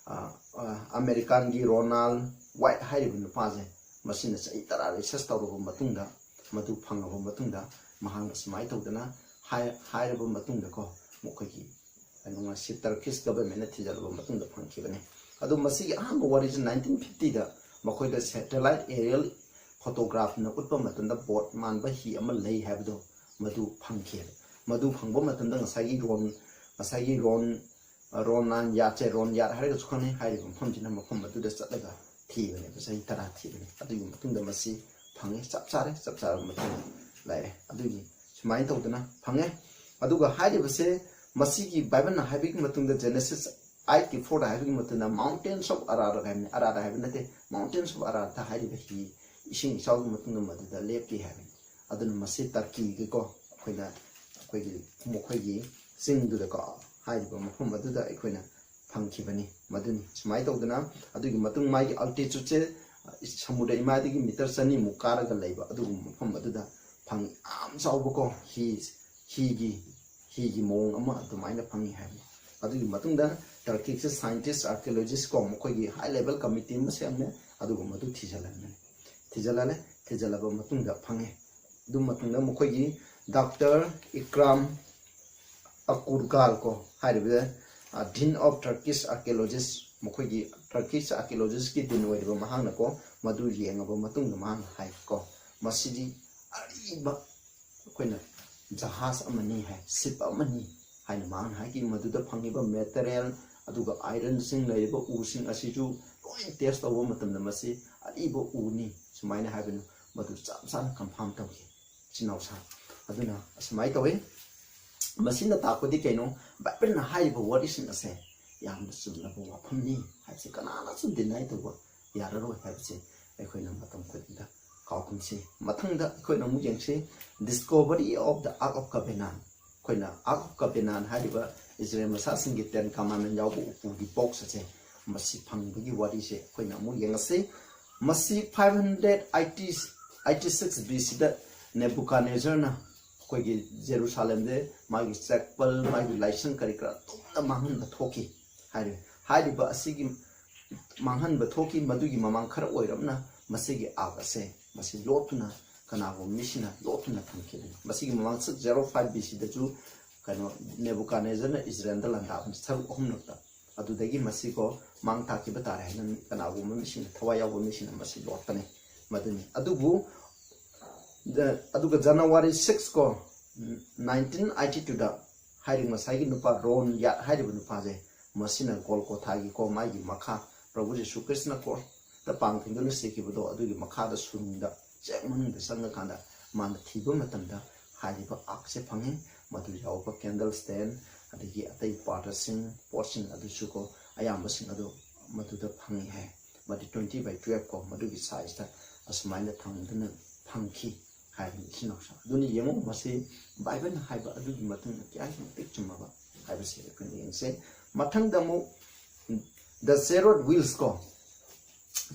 ꯑ, ꯑ, ꯑꯃꯦꯔꯤꯀꯥꯟꯒꯤ ꯔꯣꯅꯥꯜ ꯋꯥꯏꯠ ꯍꯥꯏꯔꯤꯕ ꯅꯨꯄꯥꯁꯦ, ꯃꯁꯤꯅ ꯆꯍꯤ ꯇꯔꯥ ꯔꯤꯁꯔꯁ ꯇꯧꯔꯕ ꯃꯇꯨꯡꯗ, ꯃꯗꯨ ꯐꯪꯉꯕ ꯃꯇꯨꯡꯗ, ꯃꯍꯥꯛꯅ ꯁꯨꯃꯥꯏꯅ ꯇꯧꯗꯅ ꯍꯥꯏ-, ꯍꯥꯏꯔꯕ ꯃꯇꯨꯡꯗꯀꯣ, ꯃꯈꯣꯏꯒꯤ ꯀꯩꯅꯣ, ꯃꯁꯤ ꯇꯔꯀꯤꯁ ꯒꯚꯔꯟꯃꯦꯟꯅ ꯊꯤꯖꯤꯜꯂꯕ ꯃꯇꯨꯡꯗ ꯐꯪꯈꯤꯕꯅꯤ꯫ ꯑꯗꯣ ꯃꯁꯤꯒꯤ ꯑꯍꯥꯟꯕ ꯋꯥꯔꯤꯁꯤ ꯅꯥꯏꯟꯇꯤꯟ ꯐꯤꯐꯇꯤꯗ ꯃꯈꯣꯏꯗ ꯁꯦꯇꯦꯂꯥꯏꯠ ꯑꯦꯔꯤꯌꯦꯜ ꯐꯣꯇꯣꯒ꯭ꯔꯥꯐꯅ ꯎꯠꯄ ꯃꯇꯝꯗ ꯕꯣꯠ ꯃꯥꯟꯕ ꯍꯤ ꯑꯃ ꯂꯩ ꯍꯥꯏꯕꯗꯣ, ꯃꯗꯨ ꯐꯪꯈꯤꯕ꯫ ꯃꯗꯨ ꯐꯪꯕ ꯃꯇꯝꯗ ꯉꯁꯥꯏꯒꯤ ꯔꯣꯟ, ꯉꯁꯥꯏꯒꯤ ꯔꯣꯟ, ꯔꯣꯟ ꯅꯥꯟ ꯌꯥꯠꯁꯦ, ꯔꯣꯟ ꯌꯥꯠ ꯍꯥꯏꯔꯒꯁꯨ ꯈꯪꯅꯩ꯫ ꯍꯥꯏꯔꯤꯕ ꯃꯐꯝꯁꯤꯅ ꯃꯐꯝ ꯑꯗꯨꯗ ꯆꯠꯂꯒ ꯊꯤꯕꯅꯦꯕ꯫ ꯆꯍꯤ ꯇꯔꯥ ꯊꯤꯕꯅꯤ꯫ ꯑꯗꯨꯒꯤ ꯃꯇꯨꯡꯗ ꯃꯁꯤ ꯐꯪꯉꯦ꯫ ꯆꯞ ꯆꯥꯔꯦ, ꯆꯞ ꯆꯥꯔꯕ ꯃꯇꯝ ꯂꯩꯔꯦ꯫ ꯑꯗꯨꯒꯤ ꯁꯨꯃꯥꯏꯅ ꯇꯧꯗꯅ ꯐꯪꯉꯦ꯫ ꯑꯗꯨꯒ ꯍꯥꯏꯔꯤꯕꯁꯦ, ꯃꯁꯤꯒꯤ ꯕꯥꯏꯕꯜꯅ ꯍꯥꯏꯕꯒꯤ ꯃꯇꯨꯡꯗ, ꯖꯦꯅꯦꯁꯤꯁ ꯑꯥꯏꯠꯀꯤ ꯐꯣꯔꯗ ꯍꯥꯏꯕꯒꯤ ꯃꯇꯨꯡꯗ, ꯃꯥꯎꯟꯇꯦꯟꯁ ꯑꯣꯐ ꯑꯔꯥꯔꯥꯠ ꯍꯥꯏꯕꯅꯤ꯫ ꯑꯔꯥꯔꯥꯠ ꯍꯥꯏꯕ ꯅꯠꯇꯦ, ꯃꯥꯎꯟꯇꯦꯟꯁ ꯑꯣꯐ ꯑꯔꯥꯔꯥꯠꯇ ꯍꯥꯏꯔꯤꯕ ꯍꯤ, ꯏꯁꯤꯡ ꯏꯆꯥꯎꯒꯤ ꯃꯇꯨꯡꯗ ꯃꯗꯨꯗ ꯂꯦꯞꯈꯤ ꯍꯥꯏꯕꯅꯤ꯫ ꯑꯗꯨꯅ ꯃꯁꯤ ꯇꯔꯀꯤꯒꯤꯀꯣ, ꯑꯩꯈꯣꯏꯅ, ꯑꯩꯈꯣꯏꯒꯤ, ꯃꯈꯣꯏꯒꯤ ꯆꯤꯡꯗꯨꯗꯀꯣ, ꯍꯥꯏꯔꯤꯕ ꯃꯐꯝ ꯑꯗꯨꯗ ꯑꯩꯈꯣꯏꯅ ꯐꯪꯈꯤꯕꯅꯤ꯫ ꯃꯗꯨꯅꯤ꯫ ꯁꯨꯃꯥꯏꯅ ꯇꯧꯗꯅ, ꯑꯗꯨꯒꯤ ꯃꯇꯨꯡ ꯃꯥꯒꯤ ꯑꯜꯇꯤꯆꯨꯠꯁꯦ ꯁꯃꯨꯗ꯭ꯔ ꯏꯃꯥꯗꯒꯤ ꯃꯤꯇꯔ ꯆꯅꯤꯃꯨꯛ ꯀꯥꯔꯒ ꯂꯩꯕ ꯑꯗꯨꯒꯨꯝꯕ ꯃꯐꯝ ꯑꯗꯨꯗ ꯐꯪꯉꯤ꯫ ꯌꯥꯝ ꯆꯥꯎꯕꯀꯣ, ꯍꯤ, ꯍꯤꯒꯤ, ꯍꯤꯒꯤ ꯃꯑꯣꯡ ꯑꯃ ꯑꯗꯨꯃꯥꯏꯅ ꯐꯪꯉꯤ ꯍꯥꯏꯕꯅꯤ꯫ ꯑꯗꯨꯒꯤ ꯃꯇꯨꯡꯗ ꯇꯔꯀꯤꯁꯦ ꯁꯥꯏꯟꯇꯤꯁ, ꯑꯥꯔꯀꯤꯑꯣꯂꯣꯖꯤꯁ ꯀꯣ, ꯃꯈꯣꯏꯒꯤ ꯍꯥꯏ ꯂꯦꯚꯦꯜ ꯀꯃꯤꯇꯤ ꯑꯃ ꯁꯦꯝꯃꯦ꯫ ꯑꯗꯨꯒ ꯃꯗꯨ ꯊꯤꯖꯤꯜꯍꯟꯕꯅꯤ꯫ ꯊꯤꯖꯤꯜꯍꯜꯂꯦ꯫ ꯊꯤꯖꯤꯜꯂꯕ ꯃꯇꯨꯡꯗ ꯐꯪꯉꯦ꯫ ꯑꯗꯨ ꯃꯇꯨꯡꯗ ꯃꯈꯣꯏꯒꯤ ꯗꯥꯛꯇꯔ ꯏꯀ꯭ꯔꯥꯝ ꯑꯀꯨꯔꯒꯥꯜ ꯀꯣ ꯍꯥꯏꯔꯤꯕ, ꯗꯤꯟ ꯑꯣꯐ ꯇꯔꯀꯤꯁ ꯑꯥꯔꯀꯤꯑꯣꯂꯣꯖꯤꯁ, ꯃꯈꯣꯏꯒꯤ ꯇꯔꯀꯤꯁ ꯑꯥꯔꯀꯤꯑꯣꯂꯣꯖꯤꯁꯀꯤ ꯗꯤꯟ ꯑꯣꯏꯔꯤꯕ ꯃꯍꯥꯛꯅꯀꯣ, ꯃꯗꯨ ꯌꯦꯡꯉꯕ ꯃꯇꯨꯡꯗ ꯃꯍꯥꯛꯅ ꯍꯥꯏꯀꯣ, ꯃꯁꯤꯗꯤ ꯑꯔꯤꯕ ꯑꯩꯈꯣꯏꯅ ꯖꯍꯥꯖ ꯑꯃꯅꯤ ꯍꯥꯏ, ꯁꯤꯞ ꯑꯃꯅꯤ ꯍꯥꯏꯅ ꯃꯍꯥꯛꯅ ꯍꯥꯏꯈꯤ꯫ ꯃꯗꯨꯗ ꯐꯪꯉꯤꯕ ꯃꯦꯇꯔꯤꯌꯦꯜ, ꯑꯗꯨꯒ ꯑꯥꯏꯔꯟꯁꯤꯡ ꯂꯩꯔꯤꯕ ꯎꯁꯤꯡ ꯑꯁꯤꯁꯨ ꯂꯣꯏ ꯇꯦꯁ ꯇꯧꯕ ꯃꯇꯝꯗ ꯃꯁꯤ ꯑꯔꯤꯕ ꯎꯅꯤ, ꯁꯨꯃꯥꯏꯅ ꯍꯥꯏꯕꯗꯨ ꯃꯗꯨ ꯆꯞ ꯆꯥꯅ ꯀꯟꯐꯥꯝ ꯇꯧꯈꯤ꯫ ꯏꯆꯤꯟ ꯏꯅꯥꯎꯁꯥ ꯑꯗꯨꯅ ꯑꯁꯨꯃꯥꯏꯅ ꯇꯧꯋꯤ꯫ ꯃꯁꯤꯅ ꯇꯥꯛꯄꯗꯤ ꯀꯩꯅꯣ? ꯕꯥꯏꯕꯜꯅ ꯍꯥꯏꯔꯤꯕ ꯋꯥꯔꯤꯁꯤꯡ ꯑꯁꯦ ꯌꯥꯝꯅ ꯆꯨꯝꯂꯕ ꯋꯥꯐꯝꯅꯤ ꯍꯥꯏꯕꯁꯤ ꯀꯅꯥꯅꯁꯨ ꯗꯤꯅꯥꯏ ꯇꯧꯕ ꯌꯥꯔꯔꯣꯏ ꯍꯥꯏꯕꯁꯤ ꯑꯩꯈꯣꯏꯅ ꯃꯇꯝ ꯈꯨꯗꯤꯡꯗ ꯀꯥꯎꯒꯨꯝꯁꯤ꯫ ꯃꯊꯪꯗ ꯑꯩꯈꯣꯏꯅ ꯑꯃꯨꯛ ꯌꯦꯡꯁꯤ, ꯗꯤꯁꯀꯣꯚꯔꯤ ꯑꯣꯐ ꯗ ꯑꯥꯔꯛ ꯑꯣꯐ ꯀꯕꯦꯅꯥꯟ꯫ ꯑꯩꯈꯣꯏꯅ ꯑꯥꯔꯛ ꯑꯣꯐ ꯀꯕꯦꯅꯥꯟ ꯍꯥꯏꯔꯤꯕ ꯏꯖꯔꯦꯜ ꯃꯆꯥꯁꯤꯡꯒꯤ ꯇꯦꯟ ꯀꯃꯥꯟꯃꯦꯟ ꯌꯥꯎꯕ ꯎꯄꯨꯒꯤ ꯕꯣꯛꯁ ꯑꯁꯦ, ꯃꯁꯤ ꯐꯪꯕꯒꯤ ꯋꯥꯔꯤꯁꯦ ꯑꯩꯈꯣꯏꯅ ꯑꯃꯨꯛ ꯌꯦꯡꯉꯁꯤ꯫ ꯃꯁꯤ five hundred eighty, eighty six B ꯁꯤꯗ ꯅꯦꯕꯨꯀꯥꯅꯦꯖꯔꯅ ꯑꯩꯈꯣꯏꯒꯤ ꯖꯦꯔꯨꯁꯥꯂꯦꯝꯁꯦ, ꯃꯥꯒꯤ ꯆꯦꯄꯜ, ꯃꯥꯒꯤ ꯂꯥꯏꯁꯪ ꯀꯔꯤ ꯀꯔꯥ ꯇꯨꯝꯅ ꯃꯥꯡꯍꯟꯕ ꯊꯣꯛꯈꯤ ꯍꯥꯏꯔꯦ꯫ ꯍꯥꯏꯔꯤꯕ ꯑꯁꯤꯒꯤ ꯃꯥꯡꯍꯟꯕ ꯊꯣꯛꯈꯤ꯫ ꯃꯗꯨꯒꯤ ꯃꯃꯥꯡ ꯈꯔ ꯑꯣꯏꯔꯞꯅ ꯃꯁꯤꯒꯤ ꯑꯥꯔꯛ ꯑꯁꯦ ꯃꯁꯤ ꯂꯣꯠꯇꯨꯅ, ꯀꯅꯥꯒꯨꯝꯕ ꯃꯤꯁꯤꯡꯅ ꯂꯣꯠꯇꯨꯅ ꯊꯝꯈꯤꯕꯅꯤ꯫ ꯃꯁꯤꯒꯤ ꯃꯃꯥꯡ ꯁꯤꯛꯁ ꯖꯦꯔꯣ ꯐꯥꯏꯚ ꯕꯤ ꯁꯤꯗꯁꯨ ꯀꯩꯅꯣ, ꯅꯦꯕꯨꯀꯥꯅꯦꯖꯔꯅ ꯏꯖꯔꯦꯜꯗ ꯂꯥꯟꯗꯥꯕꯅꯤ ꯁꯔꯨꯛ ꯑꯍꯨꯝꯂꯛꯇ꯫ ꯑꯗꯨꯗꯒꯤ ꯃꯁꯤꯀꯣ ꯃꯥꯡ ꯇꯥꯛꯈꯤꯕ ꯇꯥꯔꯦ ꯍꯥꯏꯅ ꯀꯅꯥꯒꯨꯝꯕ ꯃꯤꯁꯤꯡꯅ, ꯊꯋꯥꯏ ꯌꯥꯎꯕ ꯃꯤꯁꯤꯡꯅ ꯃꯁꯤ ꯂꯣꯠꯄꯅꯤ꯫ ꯃꯗꯨꯅꯤ꯫ ꯑꯗꯨꯕꯨ ꯖ-, ꯑꯗꯨꯒ ꯖꯅꯋꯥꯔꯤ ꯁꯤꯛꯁ ꯀꯣ, ꯅꯥꯏꯟꯇꯤꯟ ꯑꯥꯏꯇꯤ ꯇꯨꯗ ꯍꯥꯏꯔꯤꯕ ꯉꯁꯥꯏꯒꯤ ꯅꯨꯄꯥ ꯔꯣꯟ ꯌꯥꯠ ꯍꯥꯏꯔꯤꯕ ꯅꯨꯄꯥꯁꯦ, ꯃꯁꯤꯅ ꯒꯣꯜꯒꯣꯊꯥꯒꯤ ꯀꯣ, ꯃꯥꯒꯤ ꯃꯈꯥ, ꯄ꯭ꯔꯚꯨ ꯖꯤꯁꯨ ꯈ꯭ꯔꯤꯁꯅ ꯀ꯭ꯔꯣꯁꯇ ꯄꯥꯡ ꯊꯤꯡꯗꯨꯅ ꯁꯤꯈꯤꯕꯗꯣ, ꯑꯗꯨꯒꯤ ꯃꯈꯥꯗ ꯁꯨꯔꯨꯡꯗ, ꯆꯦꯛ ꯃꯅꯨꯡꯗ ꯆꯪꯉꯀꯥꯟꯗ ꯃꯥꯅ ꯊꯤꯕ ꯃꯇꯝꯗ ꯍꯥꯏꯔꯤꯕ ꯑꯥꯔꯛꯁꯦ ꯐꯪꯉꯤ꯫ ꯃꯗꯨ ꯌꯥꯎꯕ ꯀꯦꯟꯗꯜ ꯁ꯭ꯇꯦꯟ, ꯑꯗꯒꯤ ꯑꯇꯩ ꯄꯥꯇ꯭ꯔꯁꯤꯡ, ꯄꯣꯠꯁꯤꯡ ꯑꯗꯨꯁꯨ ꯀꯣ, ꯑꯌꯥꯝꯕꯁꯤꯡ ꯑꯗꯨ ꯃꯗꯨꯗ ꯐꯪꯉꯤ ꯍꯥꯏ꯫ ꯃꯗꯨ ꯇ꯭ꯋꯦꯟꯇꯤ ꯕꯥꯏ ꯇꯨꯋꯦꯜꯐ ꯀꯣ, ꯃꯗꯨꯒꯤ ꯁꯥꯏꯖꯇ ꯑꯁꯨꯃꯥꯏꯅ ꯊꯝꯗꯨꯅ ꯐꯪꯈꯤ ꯍꯥꯏꯕꯅꯤ, ꯏꯆꯤꯟ ꯏꯅꯥꯎꯁꯤꯡ꯫ ꯑꯗꯨꯅ ꯌꯦꯡꯉꯨ, ꯃꯁꯤ ꯕꯥꯏꯕꯜꯅ ꯍꯥꯏꯕ ꯑꯗꯨꯒꯤ ꯃꯇꯨꯡ ꯏꯟꯅ ꯀꯌꯥꯒꯤ ꯃꯇꯤꯛ ꯆꯨꯝꯃꯕ ꯍꯥꯏꯕꯁꯤ ꯑꯩꯈꯣꯏꯅ ꯌꯦꯡꯁꯦ꯫ ꯃꯊꯪꯗ ꯑꯃꯨꯛ The Chariot Wheels ꯀꯣ,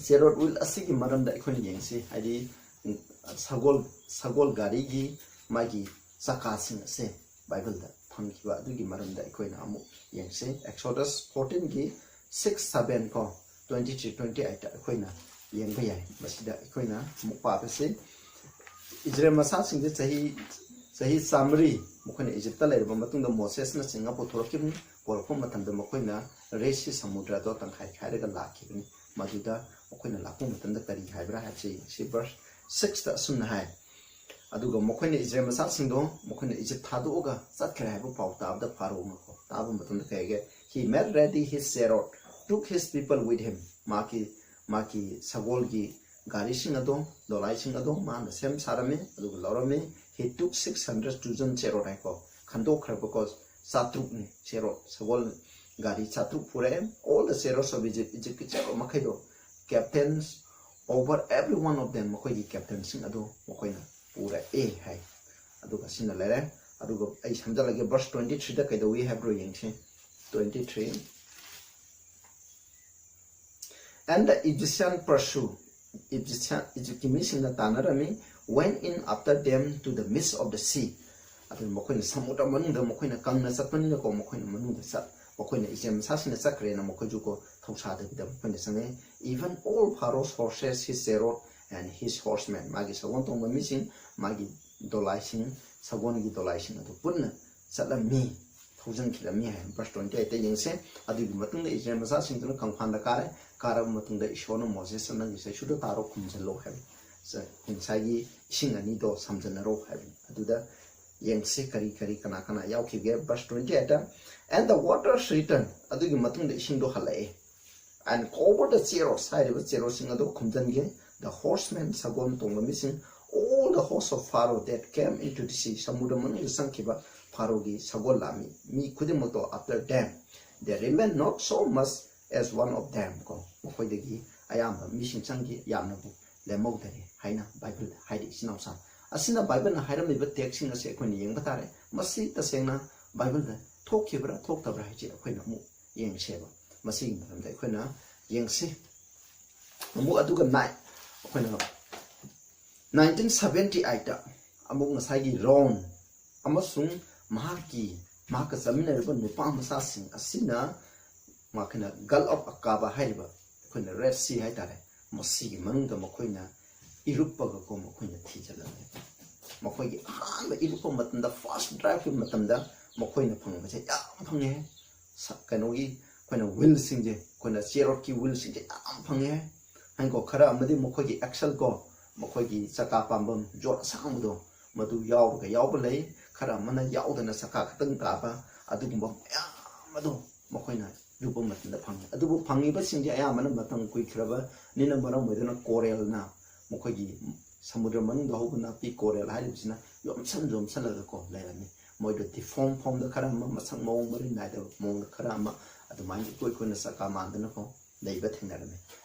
ꯆꯦꯔꯣꯠ ꯋꯤꯜ ꯑꯁꯤꯒꯤ ꯃꯔꯝꯗ ꯑꯩꯈꯣꯏꯅ ꯌꯦꯡꯁꯤ꯫ ꯍꯥꯏꯗꯤ, ꯎꯝ, ꯁꯒꯣꯜ, ꯁꯒꯣꯜ ꯒꯥꯔꯤꯒꯤ ꯃꯥꯒꯤ ꯆꯀꯥꯁꯤꯡ ꯑꯁꯦ ꯕꯥꯏꯕꯜꯗ ꯐꯪꯈꯤꯕ ꯑꯗꯨꯒꯤ ꯃꯔꯝꯗ ꯑꯩꯈꯣꯏꯅ ꯑꯃꯨꯛ ꯌꯦꯡꯁꯤ꯫ ꯑꯦꯛꯁꯣꯗꯁ ꯐꯣꯔꯇꯤꯟꯒꯤ ꯁꯤꯛꯁ, ꯁꯚꯦꯟ ꯀꯣ, ꯇ꯭ꯋꯦꯟꯇꯤ ꯊ꯭ꯔꯤ, ꯇ꯭ꯋꯦꯟꯇꯤ ꯑꯩꯠꯇ ꯑꯩꯈꯣꯏꯅ ꯌꯦꯡꯕ ꯌꯥꯏ꯫ ꯃꯁꯤꯗ ꯑꯩꯈꯣꯏꯅ ꯑꯃꯨꯛ ꯄꯥꯕꯁꯤ, ꯏꯖꯔꯦꯜ ꯃꯆꯥꯁꯤꯡꯁꯦ ꯆꯍꯤ, ꯆꯍꯤ ꯆꯥꯃꯔꯤ ꯃꯈꯣꯏꯅ ꯏꯖꯤꯞꯇ ꯂꯩꯔꯕ ꯃꯇꯨꯡꯗ ꯃꯣꯁꯦꯁꯅ ꯆꯤꯡꯉ ꯄꯨꯊꯣꯔꯛꯈꯤꯕꯅꯤ꯫ ꯄꯨꯔꯛꯄ ꯃꯇꯝꯗ ꯃꯈꯣꯏꯅ ꯔꯦꯗ ꯁꯤ ꯁꯃꯨꯗ꯭ꯔꯗꯣ ꯇꯪꯈꯥꯏ ꯈꯥꯏꯔꯒ ꯂꯥꯛꯈꯤꯕꯅꯤ꯫ ꯃꯗꯨꯗ ꯃꯈꯣꯏꯅ ꯂꯥꯛꯄ ꯃꯇꯝꯗ ꯀꯔꯤ ꯍꯥꯏꯕ꯭ꯔꯥ ꯍꯥꯏꯕꯁꯤ ꯌꯦꯡꯁꯤ꯫ ꯚꯔꯁ ꯁꯤꯛꯁꯇ ꯑꯁꯨꯝꯅ ꯍꯥꯏ, "ꯑꯗꯨꯒ ꯃꯈꯣꯏꯅ ꯏꯖꯔꯦꯜ ꯃꯆꯥꯁꯤꯡꯗꯣ ꯃꯈꯣꯏꯅ ꯏꯖꯤꯞ ꯊꯥꯗꯣꯛꯑꯒ ꯆꯠꯈ꯭ꯔꯦ ꯍꯥꯏꯕ ꯄꯥꯎ ꯇꯥꯕꯗ ꯐꯥꯔꯣꯅꯀꯣ ꯇꯥꯕ ꯃꯇꯝꯗ ꯀꯩ ꯍꯥꯏꯒꯦ? He made ready his chariot, took his people with him." ꯃꯥꯒꯤ, ꯃꯥꯒꯤ ꯁꯒꯣꯜꯒꯤ ꯒꯥꯔꯤꯁꯤꯡ ꯑꯗꯣ, ꯗꯣꯂꯥꯏꯁꯤꯡ ꯑꯗꯣ ꯃꯥꯅ ꯁꯦꯝ ꯁꯥꯔꯝꯃꯤ, ꯑꯗꯨꯒ ꯂꯧꯔꯝꯃꯤ꯫ He took six hundred chosen chariot ꯍꯥꯏꯀꯣ, ꯈꯟꯗꯣꯛꯈ꯭ꯔꯕꯀꯣ ꯆꯥꯇ꯭ꯔꯨꯛꯅꯤ, ꯆꯦꯔꯣꯠ, ꯁꯒꯣꯜ ꯒꯥꯔꯤ ꯆꯥꯇ꯭ꯔꯨꯛ ꯄꯨꯔꯛꯑꯦ꯫ All the chariots of Egypt, ꯏꯖꯤꯞꯀꯤ ꯆꯦꯔꯣꯠ ꯃꯈꯩꯗꯣ, captains over every one of them, ꯃꯈꯣꯏꯒꯤ ꯀꯦꯞꯇꯦꯟꯁꯤꯡ ꯑꯗꯨ ꯃꯈꯣꯏꯅ ꯄꯨꯔꯛꯑꯦ ꯍꯥꯏ꯫ ꯑꯗꯨꯒ ꯁꯤꯅ ꯂꯩꯔꯦ꯫ ꯑꯗꯨꯒ ꯑꯩ ꯁꯝꯖꯜꯂꯒꯦ, ꯚꯔꯁ ꯇ꯭ꯋꯦꯟꯇꯤ ꯊ꯭ꯔꯤꯗ ꯀꯩꯗꯧꯏ ꯍꯥꯏꯕ꯭ꯔꯣ ꯌꯦꯡꯁꯤ꯫ Twenty three, "And the Egyptian pursue," Egyptian, ꯏꯖꯤꯞꯀꯤ ꯃꯤꯁꯤꯡꯅ ꯇꯥꯟꯅꯔꯝꯃꯤ, "went in after them to the midst of the sea." ꯑꯗꯨ ꯃꯈꯣꯏꯅ ꯁꯃꯨꯗ꯭ꯔ ꯃꯅꯨꯡꯗ ꯃꯈꯣꯏꯅ ꯀꯪꯅ ꯆꯠꯄꯅꯤꯅꯀꯣ, ꯃꯈꯣꯏꯅ ꯃꯅꯨꯡꯗ ꯆꯠ-, ꯃꯈꯣꯏꯅ ꯏꯆꯦꯜ ꯃꯆꯥꯁꯤꯡꯅ ꯆꯠꯈ꯭ꯔꯦꯅ ꯃꯈꯣꯏꯁꯨ ꯀꯣ ꯊꯧꯁꯥꯗꯕꯤꯗ ꯃꯈꯣꯏꯅ ꯆꯪꯉꯦ꯫ Even all Pharaoh's horses, his chariot and his horsemen, ꯃꯥꯒꯤ ꯁꯒꯣꯜ ꯇꯣꯡꯕ ꯃꯤꯁꯤꯡ, ꯃꯥꯒꯤ ꯗꯣꯂꯥꯏꯁꯤꯡ, ꯁꯒꯣꯜꯒꯤ ꯗꯣꯂꯥꯏꯁꯤꯡ ꯑꯗꯨ ꯄꯨꯟꯅ ꯆꯠꯂꯝꯃꯤ, ꯊꯧꯖꯤꯟꯈꯤꯔꯝꯃꯤ ꯍꯥꯏ꯫ Verse twenty eight ꯇ ꯌꯦꯡꯁꯦ꯫ ꯑꯗꯨꯒꯤ ꯃꯇꯨꯡꯗ ꯏꯁꯔꯥꯌꯦꯜ ꯃꯆꯥꯁꯤꯡꯗꯨꯅ ꯀꯪꯐꯥꯟꯗ ꯀꯥꯔꯦ꯫ ꯀꯥꯔꯕ ꯃꯇꯨꯡꯗ ꯏꯁꯣꯔꯅ ꯃꯣꯁꯦꯁꯇ "ꯅꯪꯒꯤ ꯆꯩꯁꯨꯗꯣ ꯊꯥꯔꯣ, ꯈꯨꯝꯖꯤꯜꯂꯣ" ꯍꯥꯏꯕꯅꯤ꯫ ꯉꯁꯥꯏꯒꯤ ꯏꯁꯤꯡ ꯑꯅꯤꯗꯣ ꯁꯝꯖꯤꯟꯅꯔꯣ ꯍꯥꯏꯕꯅꯤ꯫ ꯑꯗꯨꯗ ꯌꯦꯡꯁꯤ ꯀꯔꯤ ꯀꯔꯤ ꯀꯅꯥ ꯀꯅꯥ ꯌꯥꯎꯈꯤꯒꯦ꯫ Verse twenty eight ꯇ, "And the waters returned", ꯑꯗꯨꯒꯤ ꯃꯇꯨꯡꯗ ꯏꯁꯤꯡꯗꯣ ꯍꯜꯂꯛꯑꯦ꯫ "And covered the chariots", ꯍꯥꯏꯔꯤꯕ ꯆꯦꯔꯣꯠꯁꯤꯡ ꯑꯗꯨ ꯈꯨꯝꯖꯤꯟꯒꯦ꯫ "The horsemen", ꯁꯒꯣꯜ ꯇꯣꯡꯕ ꯃꯤꯁꯤꯡ, "all the host of Pharaoh that came into the sea", ꯁꯃꯨꯗ꯭ꯔ ꯃꯅꯨꯡꯗ ꯆꯪꯈꯤꯕ ꯐꯥꯔꯣꯒꯤ ꯁꯒꯣꯜ ꯂꯥꯟꯃꯤ ꯃꯤ ꯈꯨꯗꯤꯡꯃꯛꯇꯣ, "after them, there remained not so much as one of them", ꯀꯣ, ꯃꯈꯣꯏꯗꯒꯤ ꯑꯌꯥꯝꯕ ꯃꯤꯁꯤꯡ ꯆꯪꯈꯤ, ꯌꯥꯝꯅꯕꯨ ꯂꯦꯝꯍꯧꯗꯔꯦ ꯍꯥꯏꯅ ꯕꯥꯏꯕꯜꯗ ꯍꯥꯏꯔꯤ꯫ ꯏꯆꯤꯟ ꯏꯅꯥꯎꯁꯥ, ꯑꯁꯤꯅ ꯕꯥꯏꯕꯜꯅ ꯍꯥꯏꯔꯝꯃꯤꯕ ꯇꯦꯛꯁꯁꯤꯡ ꯑꯁꯤ ꯑꯩꯈꯣꯏꯅ ꯌꯦꯡꯕ ꯇꯥꯔꯦ꯫ ꯃꯁꯤ ꯇꯁꯦꯡꯅ ꯕꯥꯏꯕꯜꯗ ꯊꯣꯛꯈꯤꯕ꯭ꯔꯥ ꯊꯣꯛꯇꯕ꯭ꯔꯥ ꯍꯥꯏꯁꯦ ꯑꯩꯈꯣꯏꯅ ꯑꯃꯨꯛ ꯌꯦꯡꯁꯦꯕ꯫ ꯃꯁꯤꯒꯤ ꯃꯔꯝꯗ ꯑꯩꯈꯣꯏꯅ ꯌꯦꯡꯁꯤ꯫ ꯑꯃꯨꯛ ꯑꯗꯨꯒ ꯅꯥꯏ-, ꯑꯩꯈꯣꯏꯅ nineteen seventy eight ꯇ ꯑꯃꯨꯛ ꯉꯁꯥꯏꯒꯤ ꯔꯣꯟ ꯑꯃꯁꯨꯡ ꯃꯍꯥꯛꯀꯤ, ꯃꯍꯥꯛꯀ ꯆꯠꯃꯤꯟꯅꯔꯤꯕ ꯅꯨꯄꯥ ꯃꯆꯥꯁꯤꯡ ꯑꯁꯤꯅ ꯃꯈꯣꯏꯅ Gulf of Aqaba ꯍꯥꯏꯔꯤꯕ, ꯑꯩꯈꯣꯏꯅ Red Sea ꯍꯥꯏꯇꯥꯔꯦ, ꯃꯁꯤꯒꯤ ꯃꯅꯨꯡꯗ ꯃꯈꯣꯏꯅ ꯏꯔꯨꯞꯄꯒꯀꯣ ꯃꯈꯣꯏꯅ ꯊꯤꯖꯤꯜꯂꯝꯃꯦ꯫ ꯃꯈꯣꯏꯒꯤ ꯑꯍꯥꯟꯕ ꯏꯔꯨꯞꯄ ꯃꯇꯝꯗ, first dive ꯀꯤ ꯃꯇꯝꯗ ꯃꯈꯣꯏꯅ ꯐꯪꯕꯁꯦ ꯌꯥꯝ ꯐꯪꯉꯦ꯫ ꯁ-, ꯀꯩꯅꯣꯒꯤ ꯑꯩꯈꯣꯏꯅ whale ꯁꯤꯡꯁꯦ, ꯑꯩꯈꯣꯏꯅ ꯆꯦꯔꯣꯠꯀꯤ whale ꯁꯤꯡꯁꯦ ꯌꯥꯝ ꯐꯪꯉꯦ ꯍꯥꯏꯀꯣ꯫ ꯈꯔ ꯑꯃꯗꯤ ꯃꯈꯣꯏꯒꯤ axle ꯀꯣ, ꯃꯈꯣꯏꯒꯤ ꯆꯀꯥ ꯄꯥꯟꯐꯝ ꯖꯣꯠ ꯑꯁꯥꯡꯕꯗꯣ, ꯃꯗꯨ ꯌꯥꯎꯔꯒ ꯌꯥꯎꯕ ꯂꯩ꯫ ꯈꯔ ꯑꯃꯅ ꯌꯥꯎꯗꯅ ꯆꯀꯥ ꯈꯛꯇꯪ ꯇꯥꯕ, ꯑꯗꯨꯒꯨꯝꯕ ꯃꯌꯥꯝ ꯑꯗꯣ ꯃꯈꯣꯏꯅ ꯏꯔꯨꯞꯄ ꯃꯇꯝꯗ ꯐꯪꯉꯤ꯫ ꯑꯗꯨꯕꯨ ꯐꯪꯉꯤꯕꯁꯤꯡꯁꯦ ꯑꯌꯥꯝꯕꯅ ꯃꯇꯝ ꯀꯨꯏꯈ꯭ꯔꯕꯅꯤꯅ ꯃꯔꯝ ꯑꯣꯏꯗꯨꯅ coral ꯅ, ꯃꯈꯣꯏꯒꯤ ꯁꯃꯨꯗ꯭ꯔ ꯃꯅꯨꯡꯗ ꯍꯧꯕ ꯅꯥꯄꯤ coral ꯍꯥꯏꯔꯤꯕꯁꯤꯅ ꯌꯣꯝꯁꯟ ꯌꯣꯝꯁꯜꯂꯒꯀꯣ ꯂꯩꯔꯝꯃꯤ꯫ ꯃꯣꯏꯗꯣ deform form ꯗ ꯈꯔ ꯑꯃ, ꯃꯁꯛ ꯃꯑꯣꯡ ꯃꯔꯤꯟ ꯅꯥꯏꯗꯕ ꯃꯑꯣꯡꯗ ꯈꯔ ꯑꯃ, ꯑꯗꯨꯃꯥꯏꯅ ꯏꯀꯣꯏ ꯀꯣꯏꯅ ꯆꯀꯥ ꯃꯥꯟꯗꯅꯀꯣ ꯂꯩꯕ ꯊꯦꯡꯅꯔꯝꯃꯤ꯫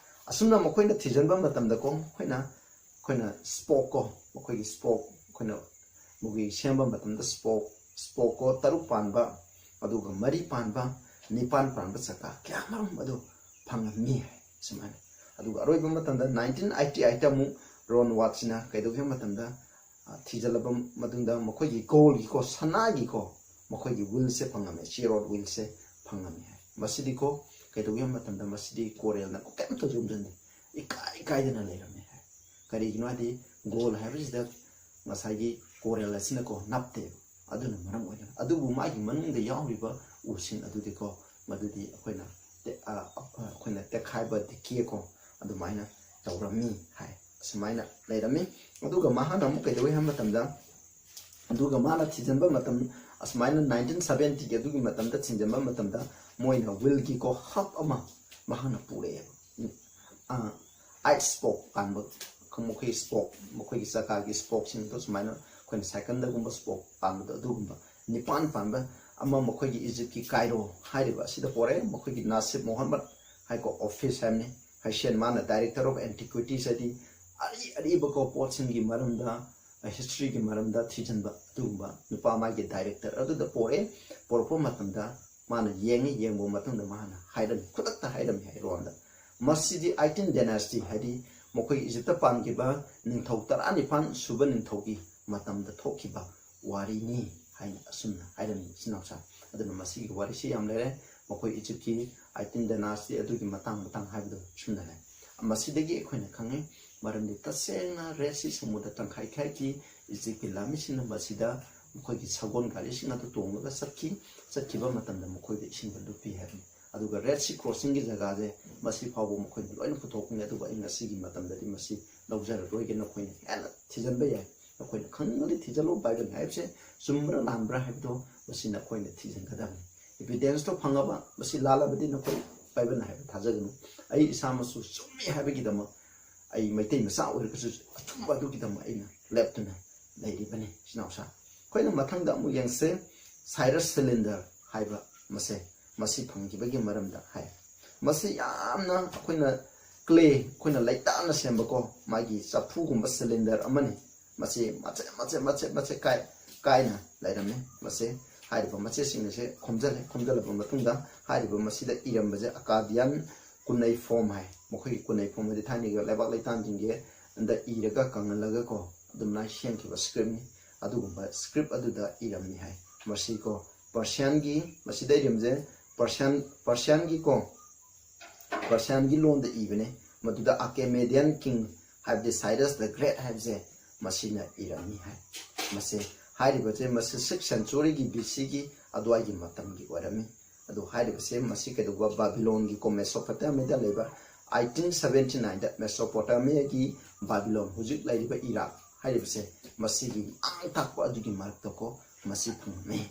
ꯑꯁꯨꯝꯅ ꯃꯈꯣꯏꯅ ꯊꯤꯖꯤꯟꯕ ꯃꯇꯝꯗꯀꯣ, ꯑꯩꯈꯣꯏꯅ, ꯑꯩꯈꯣꯏꯅ spoke ꯀꯣ, ꯃꯈꯣꯏꯒꯤ spoke, ꯑꯩꯈꯣꯏꯅ ꯃꯈꯣꯏꯒꯤ ꯁꯦꯝꯕ ꯃꯇꯝꯗ spoke, spoke ꯀꯣ, ꯇꯔꯨꯛ ꯄꯥꯟꯕ, ꯑꯗꯨꯒ ꯃꯔꯤ ꯄꯥꯟꯕ, ꯅꯤꯄꯥꯟ ꯄꯥꯟꯕ ꯆꯀꯥ ꯀꯌꯥ ꯃꯔꯨꯝ ꯑꯗꯨ ꯐꯪꯉꯝꯃꯤ ꯍꯥꯏ ꯁꯨꯃꯥꯏꯅ꯫ ꯑꯗꯨꯒ ꯑꯔꯣꯏꯕ ꯃꯇꯝꯗ nineteen eighty eight ꯇ ꯑꯃꯨꯛ ꯔꯣꯟ ꯋꯥꯠꯁꯤꯅ ꯀꯩꯗꯧꯒꯦ ꯍꯥꯏꯕ ꯃꯇꯝꯗ, ꯑ, ꯊꯤꯖꯤꯜꯂꯕ ꯃꯇꯨꯡꯗ ꯃꯈꯣꯏꯒꯤ gold ꯒꯤꯀꯣ, ꯁꯅꯥꯒꯤꯀꯣ, ꯃꯈꯣꯏꯒꯤ whale ꯁꯦ ꯐꯪꯉꯝꯃꯦ, chariot whale ꯁꯦ ꯐꯪꯉꯝꯃꯤ ꯍꯥꯏ꯫ ꯃꯁꯤꯗꯤꯀꯣ ꯀꯩꯗꯧꯒꯦ ꯍꯥꯏꯕ ꯃꯇꯝꯗ ꯃꯁꯤꯗꯤ coralꯅ ꯀꯩꯝꯇ ꯌꯣꯝꯁꯤꯟꯗꯦ, ꯏꯀꯥꯏ ꯏꯀꯥꯏꯗꯅ ꯂꯩꯔꯝꯃꯤ ꯍꯥꯏ꯫ ꯀꯔꯤꯒꯤꯅꯣ ꯍꯥꯏꯗꯤ gold ꯍꯥꯏꯕꯁꯤꯗ ꯉꯁꯥꯏꯒꯤ coral ꯑꯁꯤꯅꯀꯣ ꯅꯞꯇꯦꯕ꯫ ꯑꯗꯨꯅ ꯃꯔꯝ ꯑꯣꯏꯗꯅ, ꯑꯗꯨꯕꯨ ꯃꯥꯒꯤ ꯃꯅꯨꯡꯗ ꯌꯥꯎꯔꯤꯕ ꯎꯁꯤꯡ ꯑꯗꯨꯗꯤꯀꯣ, ꯃꯗꯨꯗꯤ ꯑꯩꯈꯣꯏꯅ ꯇꯦ- ꯑ, ꯑ, ꯑꯩꯈꯣꯏꯅ ꯇꯦꯛꯈꯥꯏꯕ decayꯀꯣ ꯑꯗꯨꯃꯥꯏꯅ ꯇꯧꯔꯝꯃꯤ ꯍꯥꯏ꯫ ꯑꯁꯨꯃꯥꯏꯅ ꯂꯩꯔꯝꯃꯤ꯫ ꯑꯗꯨꯒ ꯃꯍꯥꯛꯅ ꯑꯃꯨꯛ ꯀꯩꯗꯧꯏ ꯍꯥꯏꯕ ꯃꯇꯝꯗ, ꯑꯗꯨꯒ ꯃꯥꯅ ꯊꯤꯖꯤꯟꯕ ꯃꯇꯝ, ꯑꯁꯨꯃꯥꯏꯅ nineteen seventyꯒꯤ ꯑꯗꯨꯒꯤ ꯃꯇꯝꯗ ꯊꯤꯖꯤꯟꯕ ꯃꯇꯝꯗ ꯃꯣꯏꯅ wheelꯒꯤꯀꯣ hub ꯑꯃ ꯃꯍꯥꯛꯅ ꯄꯨꯔꯛꯑꯦꯕ꯫ ꯑ, eight spoke ꯄꯥꯟꯕ, ꯃꯈꯣꯏꯒꯤ spoke, ꯃꯈꯣꯏꯒꯤ ꯆꯀꯥꯒꯤ spokeꯁꯤꯡꯗꯣ ꯁꯨꯃꯥꯏꯅ ꯑꯩꯈꯣꯏꯅ cycleꯗꯒꯨꯝꯕ spoke ꯄꯥꯟꯕꯗꯣ ꯑꯗꯨꯒꯨꯝꯕ ꯅꯤꯄꯥꯟ ꯄꯥꯟꯕ ꯑꯃ ꯃꯈꯣꯏꯒꯤ ꯏꯖꯤꯞꯀꯤ ꯀꯥꯏꯔꯣ ꯍꯥꯏꯔꯤꯕ ꯑꯁꯤꯗ ꯄꯣꯔꯛꯑꯦ꯫ ꯃꯈꯣꯏꯒꯤ ꯅꯥꯁꯤꯞ ꯃꯣꯍꯝꯃꯗ ꯍꯥꯏꯀꯣ office ꯍꯥꯏꯕꯅꯤ꯫ ꯍꯩꯁꯦꯟ ꯃꯥꯅ director of antiquities ꯍꯥꯏꯗꯤ ꯑꯔꯤ ꯑꯔꯤꯕꯀꯣ ꯄꯣꯠꯁꯤꯡꯒꯤ ꯃꯔꯝꯗ, historyꯒꯤ ꯃꯔꯝꯗ ꯊꯤꯖꯤꯟꯕ ꯑꯗꯨꯒꯨꯝꯕ ꯅꯨꯄꯥ ꯃꯥꯒꯤ director ꯑꯗꯨꯗ ꯄꯣꯔꯛꯑꯦ꯫ ꯄꯣꯔꯛꯄ ꯃꯇꯝꯗ ꯃꯥꯅ ꯌꯦꯡꯉꯤ, ꯌꯦꯡꯕ ꯃꯇꯨꯡꯗ ꯃꯥꯅ ꯍꯥꯏꯔꯝꯃꯤ, ꯈꯨꯗꯛꯇ ꯍꯥꯏꯔꯝꯃꯤ ꯍꯥꯏ ꯔꯣꯝꯗ꯫ ꯃꯁꯤꯗꯤ eighteen dynasty ꯍꯥꯏꯗꯤ ꯃꯈꯣꯏ ꯏꯖꯤꯞꯇ ꯄꯥꯟꯈꯤꯕ ꯅꯤꯡꯊꯧ ꯇꯔꯥꯅꯤꯄꯥꯟ ꯁꯨꯕ ꯅꯤꯡꯊꯧꯒꯤ ꯃꯇꯝꯗ ꯊꯣꯛꯈꯤꯕ ꯋꯥꯔꯤꯅꯤ ꯍꯥꯏꯅ ꯑꯁꯨꯝꯅ ꯍꯥꯏꯔꯝꯃꯤ ꯏꯆꯤꯟ ꯏꯅꯥꯎꯁꯥ꯫ ꯑꯗꯨꯅ ꯃꯁꯤꯒꯤ ꯋꯥꯔꯤꯁꯤ ꯌꯥꯝ ꯂꯩꯔꯦ, ꯃꯈꯣꯏ ꯏꯖꯤꯞꯀꯤ eighteen dynasty ꯑꯗꯨꯒꯤ ꯃꯇꯥꯡ ꯃꯇꯥꯡ ꯍꯥꯏꯕꯗꯣ ꯁꯨꯝꯅ ꯂꯩ꯫ ꯃꯁꯤꯗꯒꯤ ꯑꯩꯈꯣꯏꯅ ꯈꯪꯉꯤ, ꯃꯔꯝꯗꯤ ꯇꯁꯦꯡꯅ Red Sea ꯁꯃꯨꯗ꯭ꯔ ꯇꯪꯈꯥꯏ ꯈꯥꯏꯈꯤ, ꯏꯖꯤꯞꯀꯤ ꯂꯥꯟꯃꯤꯁꯤꯡꯅ ꯃꯁꯤꯗ ꯃꯈꯣꯏꯒꯤ ꯁꯒꯣꯜ ꯒꯥꯔꯤꯁꯤꯡ ꯑꯗꯨ ꯇꯣꯡꯂꯒ ꯆꯠꯈꯤ꯫ ꯆꯠꯈꯤꯕ ꯃꯇꯝꯗ ꯃꯈꯣꯏꯗ ꯏꯁꯤꯡꯗ ꯂꯨꯞꯄꯤ ꯍꯥꯏꯕꯅꯤ꯫ ꯑꯗꯨꯒ Red Sea crossingꯒꯤ ꯖꯒꯥꯁꯦ ꯃꯁꯤ ꯐꯥꯎꯕ ꯃꯈꯣꯏꯅ ꯂꯣꯏꯅ ꯄꯨꯊꯣꯛꯄꯅꯤ, ꯑꯗꯨꯕꯨ ꯑꯩ ꯉꯁꯤꯒꯤ ꯃꯇꯝꯗꯗꯤ ꯃꯁꯤ ꯂꯧꯖꯔꯔꯣꯏꯒꯦ, ꯅꯈꯣꯏꯅ ꯍꯦꯟꯅ ꯊꯤꯖꯤꯟꯕ ꯌꯥꯏ꯫ ꯅꯈꯣꯏꯅ ꯈꯪꯅꯤꯡꯉꯗꯤ ꯊꯤꯖꯤꯜꯂꯨ, ꯕꯥꯏꯕꯜ ꯍꯥꯏꯕꯁꯦ ꯆꯨꯝꯕ꯭ꯔꯥ ꯂꯥꯟꯕ꯭ꯔꯥ ꯍꯥꯏꯕꯗꯣ ꯃꯁꯤ ꯅꯈꯣꯏꯅ ꯊꯤꯖꯤꯟꯒꯗꯕꯅꯤ꯫ Evidenceꯇꯣ ꯐꯪꯉꯕ, ꯃꯁꯤ ꯂꯥꯜꯂꯕꯗꯤ ꯅꯈꯣꯏ ꯕꯥꯏꯕꯜꯅ ꯍꯥꯏꯕ ꯊꯥꯖꯒꯅꯨ꯫ ꯑꯩ ꯏꯁꯥꯃꯛꯁꯨ ꯆꯨꯝꯃꯤ ꯍꯥꯏꯕꯒꯤꯗꯃꯛ ꯑꯩ ꯃꯩꯇꯩ ꯃꯆꯥ ꯑꯣꯏꯔꯒꯁꯨ ꯑꯆꯨꯝꯕ ꯑꯗꯨꯒꯤꯗꯃꯛ ꯑꯩꯅ ꯂꯦꯞꯇꯨꯅ ꯂꯩꯔꯤꯕꯅꯤ ꯏꯆꯤꯟ ꯏꯅꯥꯎꯁꯥ꯫ ꯑꯩꯈꯣꯏꯅ ꯃꯊꯪꯗ ꯑꯃꯨꯛ ꯌꯦꯡꯁꯦ, Cyrus cylinder ꯍꯥꯏꯕ ꯃꯁꯦ, ꯃꯁꯤ ꯐꯪꯈꯤꯕꯒꯤ ꯃꯔꯝꯗ ꯍꯥꯏ꯫ ꯃꯁꯤ ꯌꯥꯝꯅ ꯑꯩꯈꯣꯏꯅ clay, ꯑꯩꯈꯣꯏꯅ ꯂꯩꯇꯥꯅ ꯁꯦꯝꯕꯀꯣ, ꯃꯥꯒꯤ ꯆꯐꯨꯒꯨꯝꯕ cylinder ꯑꯃꯅꯤ꯫ ꯃꯁꯤ ꯃꯆꯦꯠ ꯃꯆꯦꯠ ꯃꯆꯦꯠ ꯃꯆꯦꯠ ꯀꯥꯏ ꯀꯥꯏꯅ ꯂꯩꯔꯝꯃꯤ꯫ ꯃꯁꯤ ꯍꯥꯏꯔꯤꯕ ꯃꯆꯦꯠꯁꯤꯡ ꯑꯁꯦ ꯈꯣꯝꯖꯤꯜꯂꯦ꯫ ꯈꯣꯝꯖꯤꯜꯂꯕ ꯃꯇꯨꯡꯗ ꯍꯥꯏꯔꯤꯕ ꯃꯁꯤꯗ ꯏꯔꯝꯕꯁꯦ Akkadian cuneiform ꯍꯥꯏ꯫ ꯃꯈꯣꯏꯒꯤ cuneiform ꯍꯥꯏꯗꯤ ꯊꯥꯏꯅꯒꯤ ꯂꯩꯕꯥꯛ ꯂꯩꯇꯥꯟꯁꯤꯡꯒꯤ ꯗ ꯏꯔꯒ ꯀꯪꯍꯜꯂꯒ ꯀꯣ ꯑꯗꯨꯃꯥꯏꯅ ꯁꯦꯝꯈꯤꯕ scriptꯅꯤ꯫ ꯑꯗꯨꯒꯨꯝꯕ script ꯑꯗꯨꯗ ꯏꯔꯝꯃꯤ ꯍꯥꯏ꯫ ꯃꯁꯤ ꯀꯣ Persianꯒꯤ, ꯃꯁꯤꯗ ꯏꯔꯝꯁꯦ Persian Persianꯒꯤꯀꯣ, Persianꯒꯤ ꯂꯣꯟꯗ ꯏꯕꯅꯦ꯫ ꯃꯗꯨꯗ Achaemenid king ꯍꯥꯏꯕꯗꯤ Cyrus the Great ꯍꯥꯏꯕꯁꯦ ꯃꯁꯤꯅ ꯏꯔꯝꯃꯤ ꯍꯥꯏ꯫ ꯃꯁꯤ ꯍꯥꯏꯔꯤꯕꯁꯦ ꯃꯁꯤ sixth centuryꯒꯤ B Cꯒꯤ ꯑꯗꯨꯋꯥꯏꯒꯤ ꯃꯇꯝꯒꯤ ꯑꯣꯏꯔꯝꯃꯤ꯫ ꯑꯗꯨ ꯍꯥꯏꯔꯤꯕꯁꯦ ꯃꯁꯤ ꯀꯩꯗꯧꯕ, ꯕꯥꯕꯤꯂꯣꯟꯒꯤ ꯀꯣ, Mesopotamiaꯗ ꯂꯩꯕ eighteen seventy nineꯗ Mesopotamiaꯒꯤ ꯕꯥꯕꯤꯂꯣꯟ, ꯍꯧꯖꯤꯛ ꯂꯩꯔꯤꯕ ꯏꯔꯥꯛ ꯍꯥꯏꯔꯤꯕꯁꯦ, ꯃꯁꯤꯒꯤ ꯃꯥꯡ ꯊꯥꯛꯄ ꯑꯗꯨꯒꯤ ꯃꯔꯛꯇꯀꯣ ꯃꯁꯤ ꯐꯪꯉꯝꯃꯤ꯫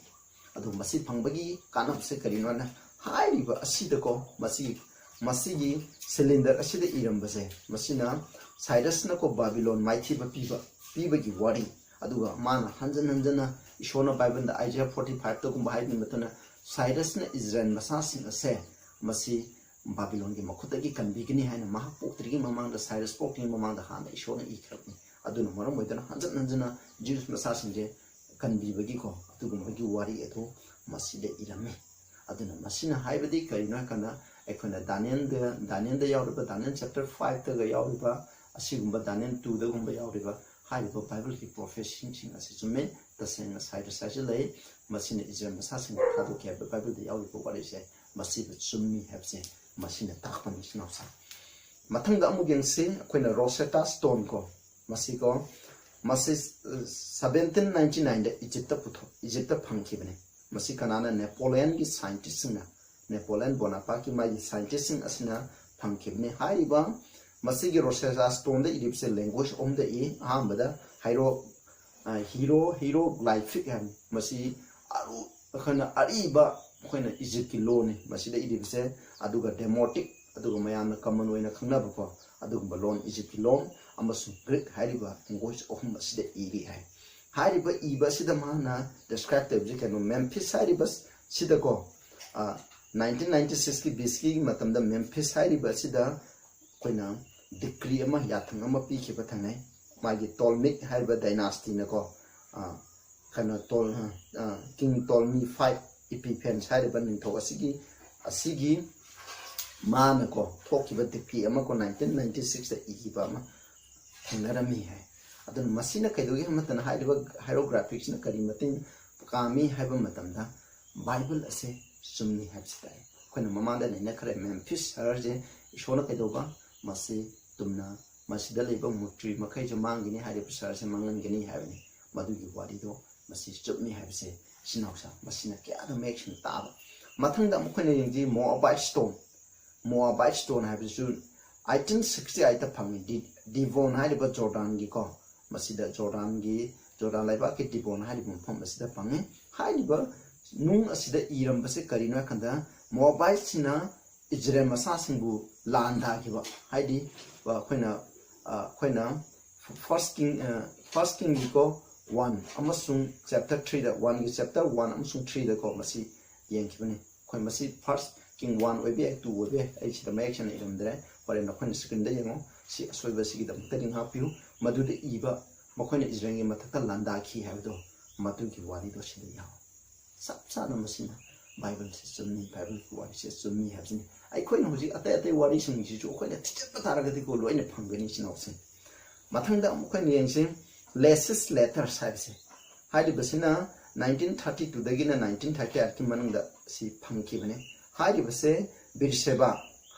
ꯑꯗꯨ ꯃꯁꯤ ꯐꯪꯕꯒꯤ ꯀꯥꯟꯅꯕꯁꯦ ꯀꯔꯤꯅꯣ ꯍꯥꯏꯅ ꯍꯥꯏꯔꯤꯕ ꯑꯁꯤꯗꯀꯣ, ꯃꯁꯤꯒꯤ ꯃꯁꯤꯒꯤ cylinder ꯑꯁꯤꯗ ꯏꯔꯝꯕꯁꯦ, ꯃꯁꯤꯅ Cyrusꯅꯀꯣ ꯕꯥꯕꯤꯂꯣꯟ ꯃꯥꯏꯊꯤꯕ ꯄꯤꯕ ꯄꯤꯕꯒꯤ ꯋꯥꯔꯤ, ꯑꯗꯨꯒ ꯃꯥꯅ ꯍꯟꯖꯟ ꯍꯟꯖꯟꯅ ꯏꯁꯣꯔꯅ Bibleꯗ Isaiah forty fiveꯇꯒꯨꯝꯕ ꯍꯥꯏꯕ ꯃꯇꯨꯡꯗ Cyrusꯅ ꯏꯖꯔꯦꯜ ꯃꯆꯥꯁꯤꯡ ꯑꯁꯦ ꯃꯁꯤ ꯕꯥꯕꯤꯂꯣꯟꯒꯤ ꯃꯈꯨꯠꯇꯒꯤ ꯀꯟꯕꯤꯒꯅꯤ ꯍꯥꯏꯅ ꯃꯍꯥꯛ ꯄꯣꯛꯇ꯭ꯔꯤꯉꯩ ꯃꯃꯥꯡꯗ, Cyrus ꯄꯣꯛꯇ꯭ꯔꯤꯉꯩ ꯃꯃꯥꯡꯗ ꯍꯥꯟꯅ ꯏꯁꯣꯔꯅ ꯏꯈ꯭ꯔꯕꯅꯤ꯫ ꯑꯗꯨꯅ ꯃꯔꯝ ꯑꯣꯏꯗꯨꯅ ꯍꯟꯖꯟ ꯍꯟꯖꯟꯅ Jews ꯃꯆꯥꯁꯤꯡꯁꯦ ꯀꯟꯕꯤꯕꯒꯤꯀꯣ ꯑꯗꯨꯒꯨꯝꯕꯒꯤ ꯋꯥꯔꯤ ꯑꯗꯨ ꯃꯁꯤꯗ ꯏꯔꯝꯃꯤ꯫ ꯑꯗꯨꯅ ꯃꯁꯤꯅ ꯍꯥꯏꯕꯗꯤ ꯀꯔꯤꯅꯣ ꯍꯥꯏ ꯀꯥꯟꯗ, ꯑꯩꯈꯣꯏꯅ ꯗꯥꯅꯤꯌꯦꯜꯗ, ꯗꯥꯅꯤꯌꯦꯜꯗ ꯌꯥꯎꯔꯤꯕ, ꯗꯥꯅꯤꯌꯦꯜ chapter fiveꯇꯒ ꯌꯥꯎꯔꯤꯕ, ꯑꯁꯤꯒꯨꯝꯕ ꯗꯥꯅꯤꯌꯦꯜ twoꯗꯒꯨꯝꯕ ꯌꯥꯎꯔꯤꯕ ꯍꯥꯏꯔꯤꯕ Bibleꯒꯤ prophecyꯁꯤꯡ ꯑꯁꯤ ꯆꯨꯝꯃꯦ꯫ ꯇꯁꯦꯡꯅ Cyrus ꯍꯥꯏꯁꯨ ꯂꯩ, ꯃꯁꯤꯅ ꯏꯖꯔꯦꯜ ꯃꯆꯥꯁꯤꯡꯕꯨ ꯊꯥꯗꯣꯛꯈꯤ ꯍꯥꯏꯕ Bibleꯗ ꯌꯥꯎꯔꯤꯕ ꯋꯥꯔꯤꯁꯦ ꯃꯁꯤꯕꯨ ꯆꯨꯝꯃꯤ ꯍꯥꯏꯕꯁꯦ ꯃꯁꯤꯅ ꯇꯥꯛꯄꯅꯤ, ꯏꯆꯤꯟ ꯏꯅꯥꯎꯁꯤꯡ꯫ ꯃꯊꯪꯗ ꯑꯃꯨꯛ ꯌꯦꯡꯁꯤ, ꯑꯩꯈꯣꯏꯅ Rosetta Stone ꯀꯣ, ꯃꯁꯤꯀꯣ, ꯃꯁꯤ seventeen ninety nineꯗ ꯏꯖꯤꯞꯇ ꯄꯨꯊꯣꯛ ꯏꯖꯤꯞꯇ ꯐꯪꯈꯤꯕꯅꯤ꯫ ꯃꯁꯤ ꯀꯅꯥꯅ? Napoleonꯒꯤ scientistꯁꯤꯡꯅ, Napoleon Bonaparteꯀꯤ ꯃꯥꯒꯤ scientistꯁꯤꯡ ꯑꯁꯤꯅ ꯐꯪꯈꯤꯕꯅꯤ꯫ ꯍꯥꯏꯔꯤꯕ ꯃꯁꯤꯒꯤ Rosetta Stoneꯗ ꯏꯔꯤꯕꯁꯦ language ꯑꯍꯨꯝꯗ ꯏ꯫ ꯑꯍꯥꯟꯕꯗ ꯍꯥꯏꯔꯣ ꯍꯤꯔꯣ ꯍꯤꯔꯣꯒ꯭ꯂꯥꯏꯐꯤꯛ ꯍꯥꯏꯕꯅꯤ꯫ ꯃꯁꯤ ꯑꯔꯨ ꯑꯩꯈꯣꯏꯅ ꯑꯔꯤꯕ ꯑꯩꯈꯣꯏꯅ ꯏꯖꯤꯞꯀꯤ ꯂꯣꯟꯅꯤ ꯃꯁꯤꯗ ꯏꯔꯤꯕꯁꯦ꯫ ꯑꯗꯨꯒ Demotic, ꯑꯗꯨꯒ ꯃꯌꯥꯝꯅ common ꯑꯣꯏꯅ ꯈꯪꯅꯕꯀꯣ ꯑꯗꯨꯒꯨꯝꯕ ꯂꯣꯟ, ꯏꯖꯤꯞꯀꯤ ꯂꯣꯟ ꯑꯃꯁꯨꯡ Greek ꯍꯥꯏꯔꯤꯕ language ꯑꯍꯨꯝ ꯑꯁꯤꯗ ꯏꯔꯤ ꯍꯥꯏ꯫ ꯍꯥꯏꯔꯤꯕ ꯏꯕ ꯑꯁꯤꯗ ꯃꯥꯅ describe ꯇꯧꯔꯤꯕꯁꯤ ꯀꯩꯅꯣ, Memphis ꯍꯥꯏꯔꯤꯕ ꯁꯤꯗꯀꯣ nineteen ninety sixꯀꯤ B Cꯒꯤ ꯃꯇꯝꯗ Memphis ꯍꯥꯏꯔꯤꯕ ꯑꯁꯤꯗ ꯑꯩꯈꯣꯏꯅ decree ꯑꯃ, ꯌꯥꯊꯪ ꯑꯃ ꯄꯤꯈꯤꯕ ꯊꯦꯡꯅꯩ꯫ ꯃꯥꯒꯤ Ptolemaic ꯍꯥꯏꯔꯤꯕ dynastyꯅꯀꯣ ꯀꯩꯅꯣ, ꯇꯣꯜ ꯀꯤꯡ ꯇꯣꯜꯃꯤ ꯐꯥꯏꯚ ꯏꯄꯤꯐꯦꯟꯁ ꯍꯥꯏꯔꯤꯕ ꯅꯤꯡꯊꯧ ꯑꯁꯤꯒꯤ ꯑꯁꯤꯒꯤ ꯃꯥꯅꯀꯣ ꯊꯣꯛꯈꯤꯕ decree ꯑꯃꯀꯣ nineteen ninety sixꯇ ꯏꯈꯤꯕ ꯑꯃ ꯊꯦꯡꯅꯔꯝꯃꯤ ꯍꯥꯏ꯫ ꯑꯗꯨꯅ ꯃꯁꯤꯅ ꯀꯩꯗꯧꯒꯦ ꯍꯥꯏꯕ ꯃꯇꯝꯗ ꯍꯥꯏꯔꯤꯕ hieroglyphicꯁꯤꯅ ꯀꯔꯤ ꯃꯇꯦꯡ ꯄꯥꯡꯉꯤ ꯍꯥꯏꯕ ꯃꯇꯝꯗ Bible ꯑꯁꯦ ꯆꯨꯝꯃꯤ ꯍꯥꯏꯕꯁꯤ ꯇꯥꯏ꯫ ꯑꯩꯈꯣꯏꯅ ꯃꯃꯥꯡꯗ ꯅꯩꯅꯈ꯭ꯔꯦ, ꯃꯦꯝꯐꯤꯁ ꯁꯍꯔꯁꯦ ꯏꯁꯣꯔꯅ ꯀꯩꯗꯧꯕ? ꯃꯁꯤ ꯇꯨꯝꯅ ꯃꯁꯤꯗ ꯂꯩꯕ ꯃꯨꯔꯇꯤ ꯃꯈꯩꯁꯨ ꯃꯥꯡꯒꯅꯤ, ꯍꯥꯏꯔꯤꯕ ꯁꯍꯔꯁꯦ ꯃꯥꯡꯍꯟꯒꯅꯤ ꯍꯥꯏꯕꯅꯤ꯫ ꯃꯗꯨꯒꯤ ꯋꯥꯔꯤꯗꯣ ꯃꯁꯤ ꯆꯨꯝꯃꯤ ꯍꯥꯏꯕꯁꯦ ꯏꯆꯤꯟ ꯏꯅꯥꯎꯁꯥ ꯃꯁꯤꯅ ꯀꯌꯥꯗ ꯃꯌꯦꯛ ꯁꯦꯡꯅ ꯇꯥꯕ꯫ ꯃꯊꯪꯗ ꯑꯃꯨꯛ ꯑꯩꯈꯣꯏꯅ ꯌꯦꯡꯁꯤ, ꯃꯣꯑꯥꯕꯥꯏꯠ ꯁ꯭ꯇꯣꯟ꯫ ꯃꯣꯑꯥꯕꯥꯏꯠ ꯁ꯭ꯇꯣꯟ ꯍꯥꯏꯕꯁꯤꯁꯨ eighteen sixty eight ꯐꯪꯉꯤ꯫ ꯗꯤ-, ꯗꯤꯕꯣꯟ ꯍꯥꯏꯔꯤꯕ ꯖꯣꯔꯗꯥꯟꯒꯤꯀꯣ, ꯃꯁꯤꯗ ꯖꯣꯔꯗꯥꯟꯒꯤ, ꯖꯣꯔꯗꯥꯟ ꯂꯩꯕꯥꯛꯀꯤ ꯗꯤꯕꯣꯟ ꯍꯥꯏꯔꯤꯕ ꯃꯐꯝ ꯑꯁꯤꯗ ꯐꯪꯉꯤ꯫ ꯍꯥꯏꯔꯤꯕ ꯅꯨꯡ ꯑꯁꯤꯗ ꯏꯔꯝꯕꯁꯦ ꯀꯔꯤꯅꯣ ꯍꯥꯏ ꯀꯥꯟꯗ, ꯃꯣꯑꯥꯕꯥꯏꯠꯁꯤꯅ ꯏꯖꯔꯦꯜ ꯃꯆꯥꯁꯤꯡꯕꯨ ꯂꯥꯟꯗꯥꯈꯤꯕ, ꯍꯥꯏꯗꯤ, ꯑ, ꯑꯩꯈꯣꯏꯅ, ꯑ, ꯑꯩꯈꯣꯏꯅ First King, ꯑ, First Kingꯒꯤꯀꯣ, one ꯑꯃꯁꯨꯡ chapter threeꯗ, oneꯒꯤ chapter one ꯑꯃꯁꯨꯡ threeꯗꯀꯣ, ꯃꯁꯤ ꯌꯦꯡꯈꯤꯕꯅꯤ꯫ ꯑꯩꯈꯣꯏ ꯃꯁꯤ First King one ꯑꯣꯏꯕ ꯌꯥꯏ, two ꯑꯣꯏꯕ ꯌꯥꯏ, ꯑꯩ ꯁꯤꯗ ꯃꯌꯦꯛ ꯁꯦꯡꯅ ꯏꯔꯝꯗ꯭ꯔꯦ, ꯍꯣꯔꯦꯟ ꯅꯈꯣꯏꯅ screenꯗ ꯌꯦꯡꯉꯣ꯫ ꯁꯤ ꯑꯁꯣꯏꯕꯁꯤꯒꯤꯗꯃꯛꯇꯗꯤ ꯉꯥꯛꯄꯤꯌꯨ꯫ ꯃꯗꯨꯗ ꯏꯕ ꯃꯈꯣꯏꯅ ꯏꯖꯔꯦꯜꯒꯤ ꯃꯊꯛꯇ ꯂꯥꯟꯗꯥꯈꯤ ꯍꯥꯏꯕꯗꯣ, ꯃꯗꯨꯒꯤ ꯋꯥꯔꯤꯗꯣ ꯁꯤꯗ ꯌꯥꯎ꯫ ꯆꯞ ꯆꯥꯅ ꯃꯁꯤꯅ ꯕꯥꯏꯕꯜꯁꯦ ꯆꯨꯝꯃꯤ, ꯕꯥꯏꯕꯜꯒꯤ ꯋꯥꯔꯤꯁꯦ ꯆꯨꯝꯃꯤ ꯍꯥꯏꯕꯁꯤꯅꯤ꯫ ꯑꯩꯈꯣꯏꯅ ꯍꯧꯖꯤꯛ ꯑꯇꯩ ꯑꯇꯩ ꯋꯥꯔꯤꯁꯤꯡꯁꯤꯁꯨ ꯑꯩꯈꯣꯏꯅ ꯊꯤꯖꯤꯟꯕ ꯇꯥꯔꯒꯗꯤꯀꯣ, ꯂꯣꯏꯅ ꯐꯪꯒꯅꯤ, ꯏꯆꯤꯟ ꯏꯅꯥꯎꯁꯤꯡ꯫ ꯃꯊꯪꯗ ꯑꯃꯨꯛ ꯑꯩꯈꯣꯏꯅ ꯌꯦꯡꯁꯤ, Lehi's Letters ꯍꯥꯏꯕꯁꯦ꯫ ꯍꯥꯏꯔꯤꯕꯁꯤꯅ nineteen thirty twoꯗꯒꯤꯅ nineteen thirty eightꯀꯤ ꯃꯅꯨꯡꯗ ꯁꯤ ꯐꯪꯈꯤꯕꯅꯤ꯫ ꯍꯥꯏꯔꯤꯕꯁꯦ ꯕꯤꯔꯁꯦꯕꯥ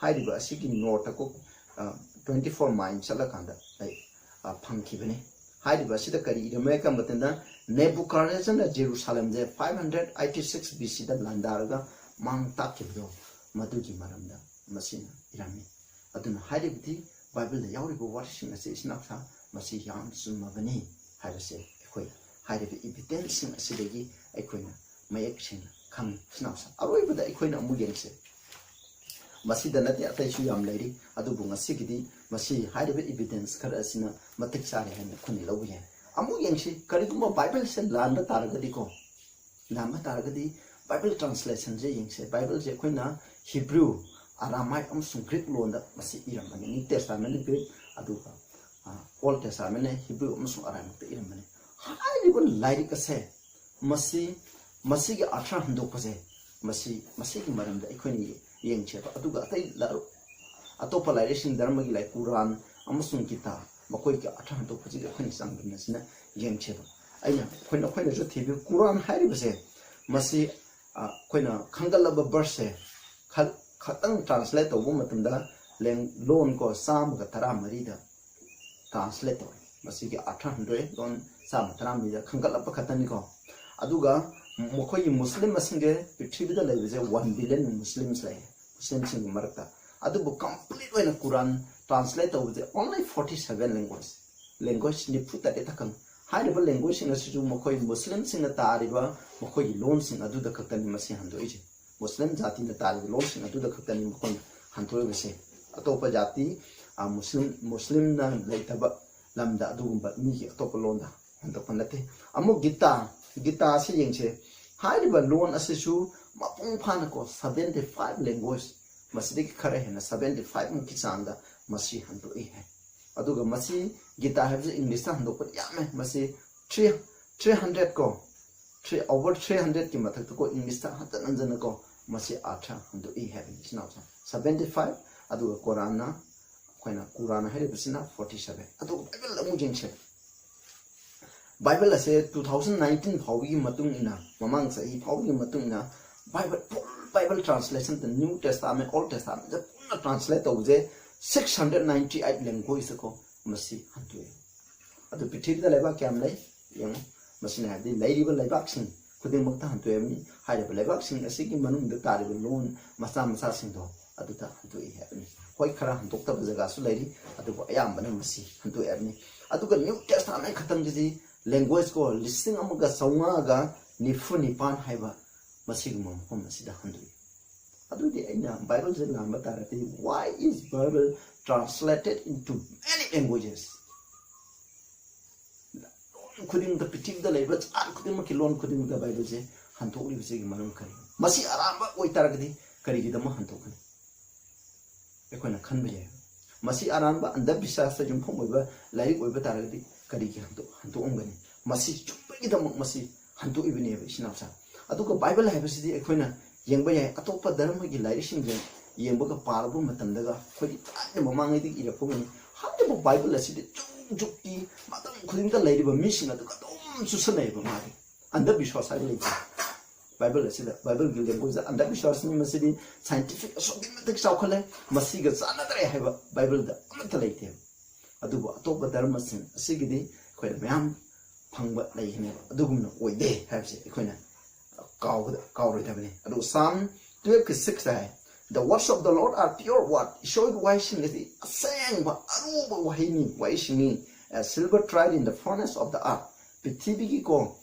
ꯍꯥꯏꯔꯤꯕ ꯑꯁꯤꯒꯤ ꯅꯣꯔꯠꯇꯀꯣ, ꯑ, twenty four mile ꯆꯠꯂꯀꯥꯟꯗ ꯑꯩ, ꯑ, ꯐꯪꯈꯤꯕꯅꯤ꯫ ꯍꯥꯏꯔꯤꯕ ꯑꯁꯤꯗ ꯀꯔꯤ ꯏꯔꯝꯃꯦ ꯍꯥꯏꯕ ꯃꯇꯝꯗ, ꯅꯦꯕꯨꯀꯥꯗꯅꯦꯖꯔꯅ ꯖꯦꯔꯨꯁꯥꯂꯦꯝꯁꯦ five hundred eighty six B Cꯗ ꯂꯥꯟꯗꯥꯔꯒ ꯃꯥꯡ ꯇꯥꯛꯈꯤꯕꯗꯣ, ꯃꯗꯨꯒꯤ ꯃꯔꯝꯗ ꯃꯁꯤꯅ ꯏꯔꯝꯃꯤ꯫ ꯑꯗꯨꯅ ꯍꯥꯏꯔꯤꯕꯗꯤ ꯕꯥꯏꯕꯜꯗ ꯌꯥꯎꯔꯤꯕ ꯋꯥꯔꯤꯁꯤꯡ ꯑꯁꯤ, ꯏꯆꯤꯟ ꯏꯅꯥꯎꯁꯥ, ꯃꯁꯤ ꯌꯥꯝ ꯆꯨꯝꯃꯕꯅꯤ ꯍꯥꯏꯕꯁꯦ ꯑꯩꯈꯣꯏ ꯍꯥꯏꯔꯤꯕ evidenceꯁꯤꯡ ꯑꯁꯤꯗꯒꯤ ꯑꯩꯈꯣꯏꯅ ꯃꯌꯦꯛ ꯁꯦꯡꯅ ꯈꯪꯉꯤ꯫ ꯏꯆꯤꯟ ꯏꯅꯥꯎꯁꯥ, ꯑꯔꯣꯏꯕꯗ ꯑꯩꯈꯣꯏꯅ ꯑꯃꯨꯛ ꯌꯦꯡꯁꯦ꯫ ꯃꯁꯤꯗ ꯅꯠꯇꯦ, ꯑꯇꯩꯁꯨ ꯌꯥꯝ ꯂꯩꯔꯤ, ꯑꯗꯨꯕꯨ ꯉꯁꯤꯒꯤꯗꯤ ꯃꯁꯤ ꯍꯥꯏꯔꯤꯕ evidence ꯈꯔ ꯑꯁꯤꯅ ꯃꯇꯤꯛ ꯆꯥꯔꯦ ꯍꯥꯏꯅ ꯑꯩꯈꯣꯏꯅ ꯂꯧꯕ ꯌꯥꯏ꯫ ꯑꯃꯨꯛ ꯌꯦꯡꯁꯤ, ꯀꯔꯤꯒꯨꯝꯕ ꯕꯥꯏꯕꯜꯁꯦ ꯂꯥꯟꯕ ꯇꯥꯔꯒꯗꯤꯀꯣ, ꯂꯥꯟꯕ ꯇꯥꯔꯒꯗꯤ ꯕꯥꯏꯕꯜ translationꯁꯦ ꯌꯦꯡꯁꯦ꯫ ꯕꯥꯏꯕꯜꯁꯦ ꯑꯩꯈꯣꯏꯅ Hebrew, Aramaic ꯑꯃꯁꯨꯡ Greek ꯂꯣꯟꯗ ꯃꯁꯤ ꯏꯔꯝꯕꯅꯤ꯫ New Testamentꯅ Greek, ꯑꯗꯨꯒ, ꯑ, Old Testamentꯅ Hebrew ꯑꯃꯁꯨꯡ Aramicꯇ ꯏꯔꯝꯕꯅꯤ꯫ ꯍꯥꯏꯔꯤꯕ ꯂꯥꯏꯔꯤꯛ ꯑꯁꯦ, ꯃꯁꯤ, ꯃꯁꯤꯒꯤ ꯑꯔꯊ ꯍꯟꯗꯣꯛꯄꯁꯦ, ꯃꯁꯤ, ꯃꯁꯤꯒꯤ ꯃꯔꯝꯗ ꯑꯩꯈꯣꯏꯅ ꯌꯦꯡꯁꯦꯕ꯫ ꯑꯗꯨꯒ ꯑꯇꯩ ꯂꯥ-, ꯑꯇꯣꯞꯄ ꯂꯥꯏꯔꯤꯛꯁꯤꯡ, ꯙꯔꯃꯒꯤ ꯂꯥꯏꯔꯤꯛ, ꯀꯨꯔꯥꯟ ꯑꯃꯁꯨꯡ ꯒꯤꯇꯥ, ꯃꯈꯣꯏꯒꯤ ꯑꯔꯊ ꯍꯟꯗꯣꯛꯄꯁꯤꯒ ꯑꯩꯈꯣꯏꯅ ꯆꯥꯡꯗꯝꯅꯁꯤꯅ ꯌꯦꯡꯁꯦꯕ꯫ ꯑꯩꯅ, ꯑꯩꯈꯣꯏꯅ, ꯑꯩꯈꯣꯏꯅꯁꯨ ꯊꯤꯕꯤꯌꯨ, ꯀꯨꯔꯥꯟ ꯍꯥꯏꯔꯤꯕꯁꯦ, ꯃꯁꯤ ꯑꯩꯈꯣꯏꯅ ꯈꯟꯒꯠꯂꯕ ꯕꯔꯁꯁꯦ ꯈꯛꯇꯪ ꯇ꯭ꯔꯥꯟꯁꯂꯦꯠ ꯇꯧꯕ ꯃꯇꯝꯗ ꯂꯣꯟ ꯀꯣ ꯆꯥꯝꯃꯒ ꯇꯔꯥꯃꯔꯤꯗ ꯇ꯭ꯔꯥꯟꯁꯂꯦꯠ ꯇꯧꯔꯦ꯫ ꯃꯁꯤꯒꯤ ꯑꯥꯔꯊ ꯍꯟꯗꯣꯛꯑꯦ, ꯂꯣꯟ ꯆꯥꯝꯃ ꯇꯔꯥꯃꯔꯤꯗ ꯈꯟꯒꯠꯂꯛꯄ ꯈꯛꯇꯅꯤꯀꯣ꯫ ꯑꯗꯨꯒ ꯃꯈꯣꯏꯒꯤ ꯃꯨꯁꯂꯤꯝ ꯃꯁꯤꯡꯁꯦ ꯄ꯭ꯔꯤꯊꯤꯕꯤꯗ ꯂꯩꯕꯁꯦ ꯋꯥꯟ ꯕꯤꯂꯤꯌꯟ ꯃꯨꯁꯂꯤꯝꯁ ꯂꯩꯌꯦ, ꯃꯨꯁꯂꯤꯝꯁꯤꯡꯒꯤ ꯃꯔꯛꯇ꯫ ꯑꯗꯨꯕꯨ ꯀꯝꯄ꯭ꯂꯤꯠ ꯑꯣꯏꯅ ꯀꯨꯔꯥꯟ ꯇ꯭ꯔꯥꯟꯁꯂꯦꯠ ꯇꯧꯕꯁꯦ only forty seven language, language ꯅꯤꯐꯨ ꯇꯔꯦꯠ ꯈꯛꯇꯪ꯫ ꯍꯥꯏꯔꯤꯕ ꯂꯦꯡꯒ꯭ꯋꯦꯖꯁꯤꯡ ꯑꯁꯤꯁꯨ ꯃꯈꯣꯏ ꯃꯨꯁꯂꯤꯝꯁꯤꯡꯅ ꯇꯥꯔꯤꯕ ꯃꯈꯣꯏꯒꯤ ꯂꯣꯟꯁꯤꯡ ꯑꯗꯨꯗ ꯈꯛꯇꯅꯤ ꯃꯁꯤ ꯍꯟꯗꯣꯛꯏꯁꯦ꯫ ꯃꯨꯁꯂꯤꯝ ꯖꯥꯇꯤꯅ ꯇꯥꯔꯤꯕ ꯂꯣꯟꯁꯤꯡ ꯑꯗꯨꯗ ꯈꯛꯇꯅꯤ ꯃꯈꯣꯏꯅ ꯍꯟꯗꯣꯛꯏꯕꯁꯦ꯫ ꯑꯇꯣꯞꯄ ꯖꯥꯇꯤ, ꯃꯨꯁꯂꯤꯝ, ꯃꯨꯁꯂꯤꯝꯅ ꯂꯩꯇꯕ ꯂꯝꯗ ꯑꯗꯨꯒꯨꯝꯕ ꯃꯤꯒꯤ ꯑꯇꯣꯞꯄ ꯂꯣꯟꯗ ꯍꯟꯗꯣꯛꯄ ꯅꯠꯇꯦ꯫ ꯑꯃꯨꯛ ꯒꯤꯇꯥ, ꯒꯤꯇꯥ ꯑꯁꯤ ꯌꯦꯡꯁꯦ꯫ ꯍꯥꯏꯔꯤꯕ ꯂꯣꯟ ꯑꯁꯤꯁꯨ ꯃꯄꯨꯡ ꯐꯥꯅꯀꯣ seventy five language, ꯃꯁꯤꯗꯒꯤ ꯈꯔ ꯍꯦꯟꯅ seventy five ꯃꯨꯛꯀꯤ ꯆꯥꯡꯗ ꯃꯁꯤ ꯍꯟꯗꯣꯛꯏ ꯍꯥꯏ꯫ ꯑꯗꯨꯒ ꯃꯁꯤ ꯒꯤꯇꯥ ꯍꯥꯏꯕꯁꯤ ꯏꯪꯂꯤꯁꯇ ꯍꯟꯗꯣꯛꯄꯗꯤ ꯌꯥꯝꯃꯦ꯫ ꯃꯁꯤ three, three hundred ꯀꯣ, three, over three hundredꯀꯤ ꯃꯊꯛꯇ ꯀꯣ ꯏꯪꯂꯤꯁꯇ ꯍꯟꯖꯟ ꯍꯟꯖꯟꯅ ꯀꯣ ꯃꯁꯤ ꯑꯥꯔꯊ ꯍꯟꯗꯣꯛꯏ ꯍꯥꯏꯕꯅꯤ꯫ ꯏꯆꯤꯟ ꯏꯅꯥꯎꯁꯦ seventy five, ꯑꯗꯨꯒ ꯀꯣꯔꯥꯟꯅ, ꯑꯩꯈꯣꯏꯅ ꯀꯨꯔꯥꯟ ꯍꯥꯏꯔꯤꯕꯁꯤꯅ forty seven꯫ ꯑꯗꯨꯒ ꯕꯥꯏꯕꯜ ꯑꯃꯨꯛ ꯌꯦꯡꯁꯦ꯫ ꯕꯥꯏꯕꯜ ꯑꯁꯦ two thousand nineteen ꯐꯥꯎꯕꯒꯤ ꯃꯇꯨꯡ ꯏꯟꯅ, ꯃꯃꯥꯡ ꯆꯍꯤ ꯐꯥꯎꯕꯒꯤ ꯃꯇꯨꯡ ꯏꯟꯅ Bible, full Bible translation, new testament, old testamentꯁꯦ ꯄꯨꯟꯅ translate ꯇꯧꯕꯁꯦ six hundred ninety eight languageꯇꯀꯣ ꯃꯁꯤ ꯍꯟꯗꯣꯛꯑꯦ꯫ ꯑꯗꯨ ꯄ꯭ꯔꯤꯊꯤꯕꯤꯗ ꯂꯩꯕꯥꯛ ꯀꯌꯥꯝ ꯂꯩ ꯌꯦꯡꯉꯨ꯫ ꯃꯁꯤꯅ ꯍꯥꯏꯕꯗꯤ ꯂꯩꯔꯤꯕ ꯂꯩꯕꯥꯛꯁꯤꯡ ꯈꯨꯗꯤꯡꯃꯛꯇ ꯍꯟꯗꯣꯛꯑꯦ ꯍꯥꯏꯕꯅꯤ꯫ ꯍꯥꯏꯔꯤꯕ ꯂꯩꯕꯥꯛꯁꯤꯡ ꯑꯁꯤꯒꯤ ꯃꯅꯨꯡꯗ ꯇꯥꯔꯤꯕ ꯂꯣꯟ ꯃꯆꯥ ꯃꯆꯥꯁꯤꯡꯗꯣ ꯑꯗꯨꯗ ꯍꯟꯗꯣꯛꯏ ꯍꯥꯏꯕꯅꯤ꯫ ꯍꯣꯏ, ꯈꯔ ꯍꯟꯗꯣꯛꯇꯕ ꯖꯒꯥꯁꯨ ꯂꯩꯔꯤ, ꯑꯗꯨꯕꯨ ꯑꯌꯥꯝꯕꯅ ꯃꯁꯤ ꯍꯟꯗꯣꯛꯑꯦ ꯍꯥꯏꯕꯅꯤ꯫ ꯑꯗꯨꯒ new testament ꯈꯛꯇꯪꯁꯤꯗꯤ language ꯀꯣ ꯂꯤꯁꯤꯡ ꯑꯃꯒ ꯆꯥꯝꯃꯉꯥꯒ ꯅꯤꯐꯨ ꯅꯤꯄꯥꯟ ꯍꯥꯏꯕ ꯃꯁꯤꯒꯨꯝꯕ ꯃꯐꯝ ꯑꯁꯤꯗ ꯍꯟꯗꯣꯛꯏ꯫ ꯑꯗꯨꯗꯤ ꯑꯩꯅ ꯕꯥꯏꯕꯜꯁꯦ ꯂꯥꯟꯕ ꯇꯥꯔꯗꯤ, why is Bible translated into many languages? ꯂꯣꯟ ꯈꯨꯗꯤꯡꯃꯛꯇ, ꯄ꯭ꯔꯤꯊꯤꯕꯤꯗ ꯂꯩꯔꯤꯕ ꯖꯥꯠ ꯈꯨꯗꯤꯡꯃꯛꯀꯤ ꯂꯣꯟ ꯈꯨꯗꯤꯡꯃꯛꯇ ꯕꯥꯏꯕꯜꯁꯦ ꯍꯟꯗꯣꯛꯂꯤꯕꯁꯤꯒꯤ ꯃꯔꯝ ꯀꯔꯤꯅꯣ? ꯃꯁꯤ ꯑꯔꯥꯟꯕ ꯑꯣꯏꯇꯥꯔꯒꯗꯤ ꯀꯔꯤꯒꯤꯗꯃꯛ ꯍꯟꯗꯣꯛꯀꯅꯤ? ꯑꯩꯈꯣꯏꯅ ꯈꯟꯕ ꯌꯥꯏ꯫ ꯃꯁꯤ ꯑꯔꯥꯟꯕ ꯑꯟꯙꯕꯤꯁ꯭ꯋꯥꯁꯇ ꯌꯨꯝꯐꯝ ꯑꯣꯏꯕ ꯂꯥꯏꯔꯤꯛ ꯑꯣꯏꯕ ꯇꯥꯔꯒꯗꯤ ꯀꯔꯤꯒꯤ ꯍꯟꯗꯣꯛ-, ꯍꯟꯗꯣꯛꯑꯝꯒꯅꯤ? ꯃꯁꯤ ꯆꯨꯝꯕꯒꯤꯗꯃꯛ ꯃꯁꯤ ꯍꯟꯗꯣꯛꯏꯕꯅꯦꯕ, ꯏꯆꯤꯟ ꯏꯅꯥꯎꯁꯥ꯫ ꯑꯗꯨꯒ ꯕꯥꯏꯕꯜ ꯍꯥꯏꯕꯁꯤꯗꯤ ꯑꯩꯈꯣꯏꯅ ꯌꯦꯡꯕ ꯌꯥꯏ, ꯑꯇꯣꯞꯄ ꯙꯔꯃꯒꯤ ꯂꯥꯏꯔꯤꯛꯁꯤꯡꯁꯦ ꯌꯦꯡꯕꯒ ꯄꯥꯔꯨꯕ ꯃꯇꯝꯗꯒ ꯑꯩꯈꯣꯏꯒꯤ ꯊꯥꯏꯅ ꯃꯃꯥꯡꯉꯩꯗꯒꯤ ꯏꯔꯛꯄ ꯉꯩ ꯍꯥꯏꯔꯤꯕ ꯕꯥꯏꯕꯜ ꯑꯁꯤꯗꯤ ꯖꯨꯛ ꯖꯨꯛꯀꯤ ꯃꯇꯝ ꯈꯨꯗꯤꯡꯗ ꯂꯩꯔꯤꯕ ꯃꯤꯁꯤꯡ ꯑꯗꯨꯒ ꯑꯗꯨꯝ ꯆꯨꯁꯟꯅꯩꯌꯦꯕ꯫ ꯃꯥꯗꯤ ꯑꯟꯙꯕꯤꯁ꯭ꯋꯥꯁ ꯍꯥꯏꯕ ꯂꯩꯇꯦ꯫ ꯕꯥꯏꯕꯜ ꯑꯁꯤꯗ, ꯕꯥꯏꯕꯜꯒꯤ ꯂꯦꯡꯒ꯭ꯋꯦꯖꯇ ꯑꯟꯙꯕꯤꯁ꯭ꯋꯥꯁꯅꯤ, ꯃꯁꯤꯗꯤ ꯁꯥꯏꯟꯇꯤꯐꯤꯛ ꯑꯁꯨꯛꯀꯤ ꯃꯇꯤꯛ ꯆꯥꯎꯈꯠꯂꯦ, ꯃꯁꯤꯒ ꯆꯥꯟꯅꯗ꯭ꯔꯦ ꯍꯥꯏꯕ ꯕꯥꯏꯕꯜꯗ ꯑꯃꯠꯇ ꯂꯩꯇꯦ꯫ ꯑꯗꯨꯕꯨ ꯑꯇꯣꯞꯄ ꯙꯔꯃꯁꯤꯡ ꯑꯁꯤꯒꯤꯗꯤ ꯑꯩꯈꯣꯏꯅ ꯃꯌꯥꯝ ꯐꯪꯕ ꯂꯩꯒꯅꯦꯕ, ꯑꯗꯨꯒꯨꯝꯅ ꯑꯣꯏꯗꯦ ꯍꯥꯏꯕꯁꯦ ꯑꯩꯈꯣꯏꯅ ꯀꯥꯎꯒꯗ-, ꯀꯥꯎꯔꯣꯏꯗꯕꯅꯤ꯫ ꯑꯗꯨ Psalm twelve ꯀꯤ six ꯇ ꯍꯥꯏ, "The words of the Lord are pure word." ꯏꯁꯣꯔꯒꯤ ꯋꯥꯍꯩꯁꯤꯡ ꯑꯁꯤ ꯑꯁꯦꯡꯕ ꯑꯔꯨꯕ ꯋꯥꯍꯩꯅꯤ, ꯋꯥꯍꯩꯁꯤꯡꯅꯤ꯫ "A silver tried in the furnace of the earth." ꯄ꯭ꯔꯤꯊꯤꯕꯤꯒꯤꯀꯣ,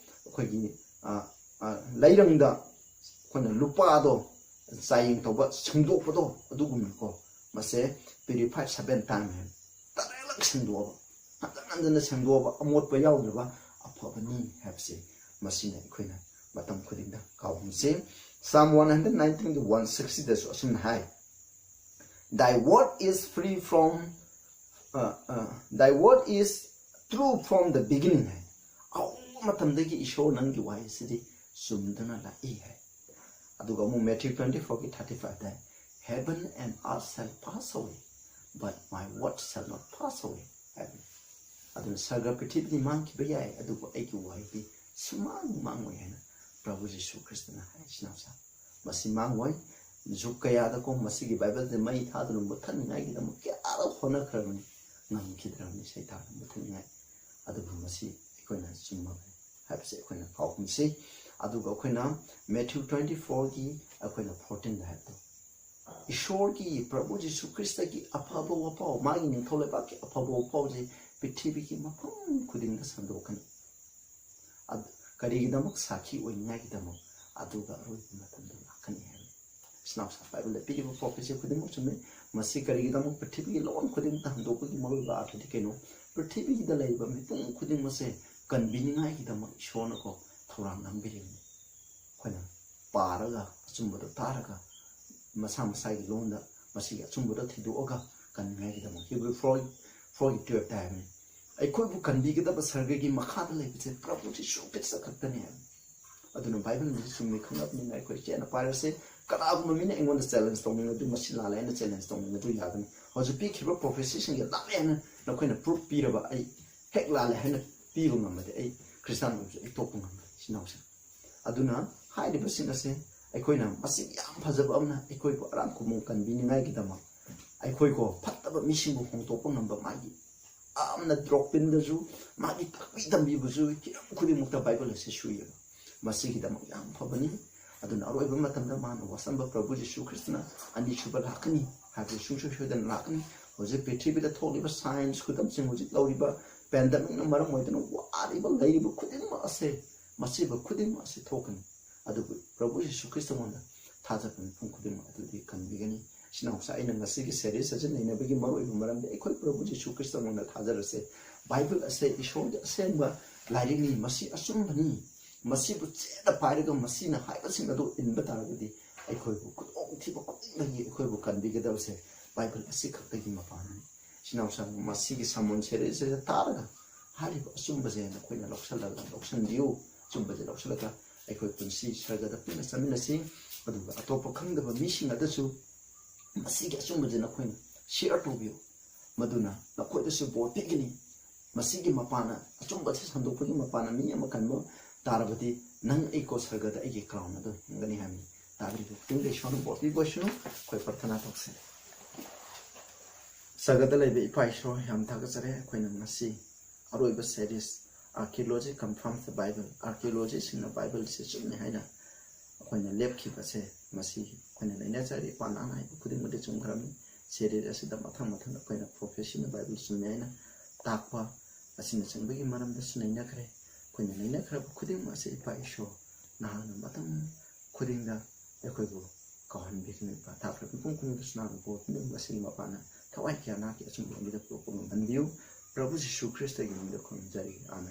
ꯑꯩꯈꯣꯏꯒꯤ, ꯑ, ꯑ, ꯂꯩꯔꯪꯗ ꯑꯩꯈꯣꯏꯅ ꯂꯨꯄꯥꯗꯣ ꯆꯥꯌꯦꯡ ꯇꯧꯕ, ꯁꯦꯡꯗꯣꯛꯄꯗꯣ, ꯑꯗꯨꯒꯨꯝꯅꯀꯣ, ꯃꯁꯦ purified seven time ꯍꯥꯏ, ꯇꯔꯦꯠꯂꯛ ꯁꯦꯡꯗꯣꯛꯑꯕ, ꯍꯟꯖꯟ ꯍꯟꯖꯟꯅ ꯁꯦꯡꯗꯣꯛꯑꯕ, ꯑꯃꯣꯠꯄ ꯌꯥꯎꯗ꯭ꯔꯕ ꯑꯐꯕꯅꯤ ꯍꯥꯏꯕꯁꯦ ꯃꯁꯤꯅ ꯑꯩꯈꯣꯏꯅ ꯃꯇꯝ ꯈꯨꯗꯤꯡꯗ ꯀꯥꯎꯍꯟꯁꯤ꯫ Psalm one hundred nineteen ꯒꯤ one sixty ꯗꯁꯨ ꯑꯁꯨꯝꯅ ꯍꯥꯏ, "Thy word is free from, uh, uh, thy word is true from the beginning" ꯍꯥꯏ꯫ ꯑꯍꯧꯕ ꯃꯇꯝꯗꯒꯤ ꯏꯁꯣꯔ ꯅꯪꯒꯤ ꯋꯥꯍꯩꯁꯤꯗꯤ ꯆꯨꯝꯗꯨꯅ ꯂꯥꯛꯏ ꯍꯥꯏ꯫ ꯑꯗꯨꯒ ꯑꯃꯨꯛ Matthew twenty four ꯒꯤ thirty five ꯇ, "Heaven and earth shall pass away, but my word shall not pass away" ꯍꯥꯏꯕꯅꯤ꯫ ꯑꯗꯨꯅ ꯁꯔꯒ ꯄ꯭ꯔꯤꯊꯤꯕꯤꯗꯤ ꯃꯥꯡꯈꯤꯕ ꯌꯥꯏ, ꯑꯗꯨꯕꯨ ꯑꯩꯒꯤ ꯋꯥꯍꯩꯗꯤ ꯁꯨꯃꯥꯡ ꯃꯥꯡꯉꯣꯏ ꯍꯥꯏꯅ ꯄ꯭ꯔꯚꯨ ꯖꯤꯁꯨ ꯈ꯭ꯔꯤꯁꯇꯅ ꯍꯥꯏ꯫ ꯏꯆꯤꯟ ꯏꯅꯥꯎꯁꯥ, ꯃꯁꯤ ꯃꯥꯡꯉꯣꯏ꯫ ꯖꯨꯒ ꯀꯌꯥꯗꯀꯣ ꯃꯁꯤꯒꯤ ꯕꯥꯏꯕꯜꯁꯦ ꯃꯩ ꯊꯥꯗꯨꯅ ꯃꯨꯠꯊꯠꯅꯤꯡꯉꯥꯏꯒꯤꯗꯃꯛ ꯀꯌꯥꯔꯛ ꯍꯣꯠꯅꯈ꯭ꯔꯕꯅꯤ, ꯉꯝꯈꯤꯗ꯭ꯔꯕꯅꯤ ꯁꯩꯇꯥꯟꯅ ꯃꯨꯠꯊꯠꯅꯤꯡꯉꯥꯏ꯫ ꯑꯗꯨꯕꯨ ꯃꯁꯤ ꯑꯩꯈꯣꯏꯅ ꯆꯨꯝꯃꯕꯅꯤ ꯍꯥꯏꯕꯁꯦ ꯑꯩꯈꯣꯏꯅ ꯀꯥꯎꯒꯨꯝꯁꯤ꯫ ꯑꯗꯨꯒ ꯑꯩꯈꯣꯏꯅ Matthew twenty four ꯒꯤ ꯑꯩꯈꯣꯏꯅ fourteen ꯗ ꯍꯥꯏꯕꯗꯣ, ꯏꯁꯣꯔꯒꯤ, ꯄ꯭ꯔꯚꯨ ꯖꯤꯁꯨ ꯈ꯭ꯔꯤꯁꯇꯒꯤ ꯑꯐꯕ ꯋꯥꯄꯥꯎ, ꯃꯥꯒꯤ ꯅꯤꯡꯊꯧ ꯂꯩꯕꯥꯛꯀꯤ ꯑꯐꯕ ꯋꯥꯄꯥꯎꯁꯦ ꯄ꯭ꯔꯤꯊꯤꯕꯤꯒꯤ ꯃꯐꯝ ꯈꯨꯗꯤꯡꯗ ꯁꯟꯗꯣꯛꯀꯅꯤ꯫ ꯑꯗ-, ꯀꯔꯤꯒꯤꯗꯃꯛ? ꯁꯥꯈꯤ ꯑꯣꯏꯅꯤꯡꯉꯥꯏꯒꯤꯗꯃꯛ꯫ ꯑꯗꯨꯒ ꯑꯔꯣꯏꯕ ꯃꯇꯝꯗ ꯂꯥꯛꯀꯅꯤ ꯍꯥꯏꯕꯅꯤ꯫ ꯏꯆꯤꯟ ꯏꯅꯥꯎꯁꯥ, ꯕꯥꯏꯕꯜꯗ ꯄꯤꯔꯤꯕ prophecy ꯈꯨꯗꯤꯡꯃꯛ ꯆꯨꯝꯃꯤ꯫ ꯃꯁꯤ ꯀꯔꯤꯒꯤꯗꯃꯛ? ꯄ꯭ꯔꯤꯊꯤꯕꯤꯒꯤ ꯂꯣꯟ ꯈꯨꯗꯤꯡꯃꯛꯇ ꯍꯟꯗꯣꯛꯄꯒꯤ ꯃꯔꯨꯑꯣꯏꯕ ꯑꯥꯔꯊꯗꯤ ꯀꯩꯅꯣ? ꯄ꯭ꯔꯤꯊꯤꯕꯤꯗ ꯂꯩꯔꯤꯕ ꯃꯤꯄꯨꯝ ꯈꯨꯗꯤꯡꯃꯛꯁꯦ ꯀꯟꯕꯤꯅꯤꯡꯉꯥꯏꯒꯤꯗꯃꯛ ꯏꯁꯣꯔꯅꯀꯣ ꯊꯧꯔꯥꯡ ꯂꯥꯡꯕꯤꯔꯤꯕꯅꯤ꯫ ꯑꯩꯈꯣꯏꯅ ꯄꯥꯔꯒ, ꯑꯆꯨꯝꯕꯗꯣ ꯇꯥꯔꯒ, ꯃꯁꯥ ꯃꯁꯥꯒꯤ ꯂꯣꯟꯗ ꯃꯁꯤꯒꯤ ꯑꯆꯨꯝꯕꯗꯣ ꯊꯤꯗꯣꯛꯑꯒ ꯀꯟꯅꯤꯡꯉꯥꯏꯒꯤꯗꯃꯛ꯫ Hebrew four, four ꯒꯤ twelve ꯇ ꯍꯥꯏꯕꯅꯤ, "ꯑꯩꯈꯣꯏꯕꯨ ꯀꯟꯕꯤꯒꯗꯕ ꯁꯔꯒꯒꯤ ꯃꯈꯥꯗ ꯂꯩꯕꯁꯦ ꯄ꯭ꯔꯚꯨ ꯖꯤꯁꯨ ꯈ꯭ꯔꯤꯁꯇ ꯈꯛꯇꯅꯤ" ꯍꯥꯏꯕꯅꯤ꯫ ꯑꯗꯨꯅ ꯕꯥꯏꯕꯜ ꯑꯁꯤ ꯆꯨꯝꯃꯤ ꯈꯪꯂꯕꯅꯤꯅ ꯑꯩꯈꯣꯏ ꯆꯦꯠꯅ ꯄꯥꯏꯔꯁꯦ꯫ ꯀꯅꯥꯒꯨꯝꯕ ꯃꯤꯅ ꯑꯩꯉꯣꯟꯗ challenge ꯇꯧꯅꯤꯡꯂꯗꯤ, ꯃꯁꯤ ꯂꯥꯜꯂꯦ ꯍꯥꯏꯅ challenge ꯇꯧꯅꯤꯡꯂꯁꯨ ꯌꯥꯒꯅꯤ꯫ ꯍꯧꯖꯤꯛ ꯄꯤꯈꯤꯕ prophecyꯁꯤꯡꯁꯦ ꯂꯥꯜꯂꯦ ꯍꯥꯏꯅ ꯅꯈꯣꯏꯅ proof ꯄꯤꯔꯕ, ꯑꯩ ꯍꯦꯛ ꯂꯥꯜꯂꯦ ꯍꯥꯏꯅ ꯄꯤꯕ ꯉꯝꯃꯗꯤ ꯑꯩ ꯈ꯭ꯔꯤꯁꯇꯥꯟ ꯑꯣꯏꯕꯁꯦ ꯑꯩ ꯇꯣꯛꯄ ꯉꯝꯃꯦ, ꯏꯆꯤꯟ ꯏꯅꯥꯎꯁꯤꯡ꯫ ꯑꯗꯨꯅ ꯍꯥꯏꯔꯤꯕꯁꯤꯡ ꯑꯁꯦ ꯑꯩꯈꯣꯏꯅ ꯃꯁꯤ ꯌꯥꯝ ꯐꯖꯕ ꯑꯃꯅ ꯑꯩꯈꯣꯏꯕꯨ ꯑꯔꯥꯝ ꯈꯨꯃꯣꯡ ꯀꯟꯕꯤꯅꯤꯡꯉꯥꯏꯒꯤꯗꯃꯛ ꯑꯩꯈꯣꯏꯀꯣ ꯐꯠꯇꯕ ꯃꯤꯁꯤꯡꯕꯨ ꯍꯣꯡꯗꯣꯛꯄ ꯉꯝꯕ ꯃꯥꯒꯤ ꯌꯥꯝꯅ ꯗꯣꯛꯇ꯭ꯔꯤꯟꯗꯁꯨ ꯃꯥꯒꯤ ꯇꯥꯛꯄꯤ ꯇꯝꯕꯤꯕꯁꯨ ꯍꯤꯔꯝ ꯈꯨꯗꯤꯡꯃꯛꯇ ꯕꯥꯏꯕꯜ ꯑꯁꯤ ꯁꯨꯏꯌꯦꯕ꯫ ꯃꯁꯤꯒꯤꯗꯃꯛ ꯌꯥꯝ ꯐꯕꯅꯤ꯫ ꯑꯗꯨꯅ ꯑꯔꯣꯏꯕ ꯃꯇꯝꯗ ꯃꯥꯅ ꯋꯥꯁꯝꯕ ꯄ꯭ꯔꯚꯨ ꯖꯤꯁꯨ ꯈ꯭ꯔꯤꯁꯇꯅ ꯑꯅꯤꯁꯨꯕ ꯂꯥꯛꯀꯅꯤ ꯍꯥꯏꯕꯁꯤ ꯁꯨꯡꯁꯣꯏ ꯁꯣꯏꯗꯅ ꯂꯥꯛꯀꯅꯤ꯫ ꯍꯧꯖꯤꯛ ꯄ꯭ꯔꯤꯊꯤꯕꯤꯗ ꯊꯣꯛꯂꯤꯕ ꯁꯥꯏꯟꯁ ꯈꯨꯗꯝꯁꯤꯡ, ꯍꯧꯖꯤꯛ ꯂꯧꯔꯤꯕ ꯄꯦꯟꯗꯦꯃꯤꯛꯅ ꯃꯔꯝ ꯑꯣꯏꯗꯨꯅ ꯋꯥꯔꯤꯕ ꯂꯩꯔꯤꯕ ꯈꯨꯗꯤꯡꯃꯛ ꯑꯁꯦ, ꯃꯁꯤꯕ ꯈꯨꯗꯤꯡꯃꯛ ꯑꯁꯤ ꯊꯣꯛꯀꯅꯤ꯫ ꯑꯗꯨꯕꯨ ꯄ꯭ꯔꯚꯨ ꯖꯤꯁꯨ ꯈ꯭ꯔꯤꯁꯇꯉꯣꯟꯗ ꯊꯥꯖꯕ ꯃꯤꯄꯨꯝ ꯈꯨꯗꯤꯡꯃꯛ ꯑꯗꯨꯗꯤ ꯀꯟꯕꯤꯒꯅꯤ꯫ ꯏꯆꯤꯟ ꯏꯅꯥꯎꯁꯦ, ꯑꯩꯅ ꯉꯁꯤꯒꯤ ꯁꯦꯔꯤꯁ ꯑꯁꯤ ꯅꯩꯅꯕꯒꯤ ꯃꯔꯨꯑꯣꯏꯕ ꯃꯔꯝꯗꯤ ꯑꯩꯈꯣꯏ ꯄ꯭ꯔꯚꯨ ꯖꯤꯁꯨ ꯈ꯭ꯔꯤꯁꯇꯉꯣꯟꯗ ꯊꯥꯖꯔꯁꯦ꯫ ꯕꯥꯏꯕꯜ ꯑꯁꯦ ꯏꯁꯣꯔꯒꯤ ꯑꯁꯦꯡꯕ ꯂꯥꯏꯔꯤꯛꯅꯤ, ꯃꯁꯤ ꯑꯆꯨꯝꯕꯅꯤ꯫ ꯃꯁꯤꯕꯨ ꯆꯦꯠꯅ ꯄꯥꯏꯔꯒ ꯃꯁꯤꯅ ꯍꯥꯏꯕꯁꯤꯡ ꯑꯗꯨ ꯏꯟꯕ ꯇꯥꯔꯒꯗꯤ ꯑꯩꯈꯣꯏꯕꯨ ꯈꯨꯗꯣꯡꯊꯤꯕ ꯈꯨꯗꯤꯡꯗꯒꯤ ꯑꯩꯈꯣꯏꯕꯨ ꯀꯟꯕꯤꯒꯗꯕꯁꯦ ꯕꯥꯏꯕꯜ ꯑꯁꯤ ꯈꯛꯇꯒꯤ ꯃꯄꯥꯟꯅꯤ꯫ ꯏꯆꯤꯟ ꯏꯅꯥꯎꯁꯤꯡ, ꯃꯁꯤꯒꯤ ꯁꯥꯃꯣꯟ ꯁꯦꯔꯦꯁꯤꯗ ꯇꯥꯔꯒ ꯍꯥꯏꯔꯤꯕ ꯑꯆꯨꯝꯕꯁꯦ ꯅꯈꯣꯏꯅ ꯂꯧꯁꯜꯂꯒ ꯂꯧꯁꯟꯕꯤꯌꯨ꯫ ꯑꯆꯨꯝꯕꯁꯦ ꯂꯧꯁꯜꯂꯒ ꯑꯩꯈꯣꯏ ꯄꯨꯟꯁꯤ ꯁꯔꯒꯗ ꯄꯨꯟꯅ ꯆꯠꯃꯤꯟꯅꯁꯤ꯫ ꯑꯗꯨꯒ ꯑꯇꯣꯞꯄ ꯈꯪꯗꯕ ꯃꯤꯁꯤꯡ ꯑꯗꯨꯁꯨ ꯃꯁꯤꯒꯤ ꯑꯆꯨꯝꯕꯁꯦ ꯅꯈꯣꯏꯅ ꯁꯤꯌꯔ ꯇꯧꯕꯤꯌꯨ꯫ ꯃꯗꯨꯅ ꯅꯈꯣꯏꯗꯁꯨ ꯕꯣꯔ ꯄꯤꯒꯅꯤ꯫ ꯃꯁꯤꯒꯤ ꯃꯄꯥꯟꯅ, ꯑꯆꯨꯝꯕꯁꯦ ꯁꯟꯗꯣꯛꯄꯒꯤ ꯃꯄꯥꯟꯅ ꯃꯤ ꯑꯃ ꯀꯟꯕ ꯇꯥꯔꯕꯗꯤ ꯅꯪ ꯑꯩꯀꯣ ꯁꯔꯒꯗ ꯑꯩꯒꯤ ꯀ꯭ꯔꯥꯎꯟ ꯑꯗꯨ ꯐꯪꯒꯅꯤ ꯍꯥꯏꯕꯅꯤ꯫ ꯇꯥꯕꯤꯔꯤꯕ ꯈꯨꯗꯤꯡꯗ ꯏꯁꯣꯔꯅ ꯕꯣꯔ ꯄꯤꯕ ꯑꯣꯏꯁꯅꯨ꯫ ꯑꯩꯈꯣꯏ ꯄ꯭ꯔꯊꯅꯥ ꯇꯧꯁꯤ꯫ ꯁꯔꯒꯗ ꯂꯩꯕ ꯏꯄꯥ ꯏꯁꯣꯔ, ꯌꯥꯝ ꯊꯥꯒꯠꯆꯔꯦ꯫ ꯑꯩꯈꯣꯏꯅ ꯉꯁꯤ ꯑꯔꯣꯏꯕ series Archaeology Confirms the Bible, ꯑꯥꯔꯀꯤꯑꯣꯂꯣꯖꯤꯁꯤꯡꯅ ꯕꯥꯏꯕꯜꯁꯤ ꯆꯨꯝꯃꯤ ꯍꯥꯏꯅ ꯑꯩꯈꯣꯏꯅ ꯂꯦꯞꯈꯤꯕꯁꯦ, ꯃꯁꯤ ꯑꯩꯈꯣꯏꯅ ꯅꯩꯅꯖꯔꯤ꯫ ꯄꯥꯟꯗꯥ ꯅꯥꯏꯕ ꯈꯨꯗꯤꯡꯃꯛꯇꯤ ꯆꯨꯝꯈ꯭ꯔꯕꯅꯤ꯫ ꯁꯦꯔꯤꯁ ꯑꯁꯤꯗ ꯃꯊꯪ ꯃꯊꯪ ꯑꯩꯈꯣꯏꯅ ꯄ꯭ꯔꯣꯐꯦꯁꯤꯅ ꯕꯥꯏꯕꯜ ꯆꯨꯝꯃꯤ ꯍꯥꯏꯅ ꯇꯥꯛꯄ ꯑꯁꯤꯅꯆꯤꯡꯕꯒꯤ ꯃꯔꯝꯗꯁꯨ ꯅꯩꯅꯈ꯭ꯔꯦ꯫ ꯑꯩꯈꯣꯏꯅ ꯅꯩꯅꯈ꯭ꯔꯕ ꯈꯨꯗꯤꯡꯃꯛ ꯑꯁꯤ ꯏꯄꯥ ꯏꯁꯣꯔ ꯅꯍꯥꯛꯅ ꯃꯇꯝ ꯈꯨꯗꯤꯡꯗ ꯑꯩꯈꯣꯏꯕꯨ ꯀꯥꯎꯍꯟꯕꯤꯒꯅꯨ꯫ ꯏꯄꯥ ꯊꯥꯈ꯭ꯔꯕ ꯃꯤꯄꯨꯝ ꯈꯨꯗꯤꯡꯃꯛꯇꯁꯨ ꯅꯍꯥꯛꯅ ꯕꯣꯔ ꯄꯤꯅꯕ ꯃꯁꯤꯒꯤ ꯃꯄꯥꯟꯅ ꯊꯋꯥꯏ ꯀꯌꯥ ꯅꯍꯥꯛꯀꯤ ꯑꯆꯨꯝꯕ ꯂꯝꯕꯤꯗ ꯄꯨꯔꯛꯄ ꯉꯝꯍꯟꯕꯤꯌꯨ꯫ ꯄ꯭ꯔꯚꯨ ꯖꯤꯁꯨ ꯈ꯭ꯔꯤꯁꯇꯒꯤ ꯃꯤꯡꯗ ꯈꯨꯔꯨꯝꯖꯔꯤ꯫ ꯑꯥꯃꯦꯟ꯫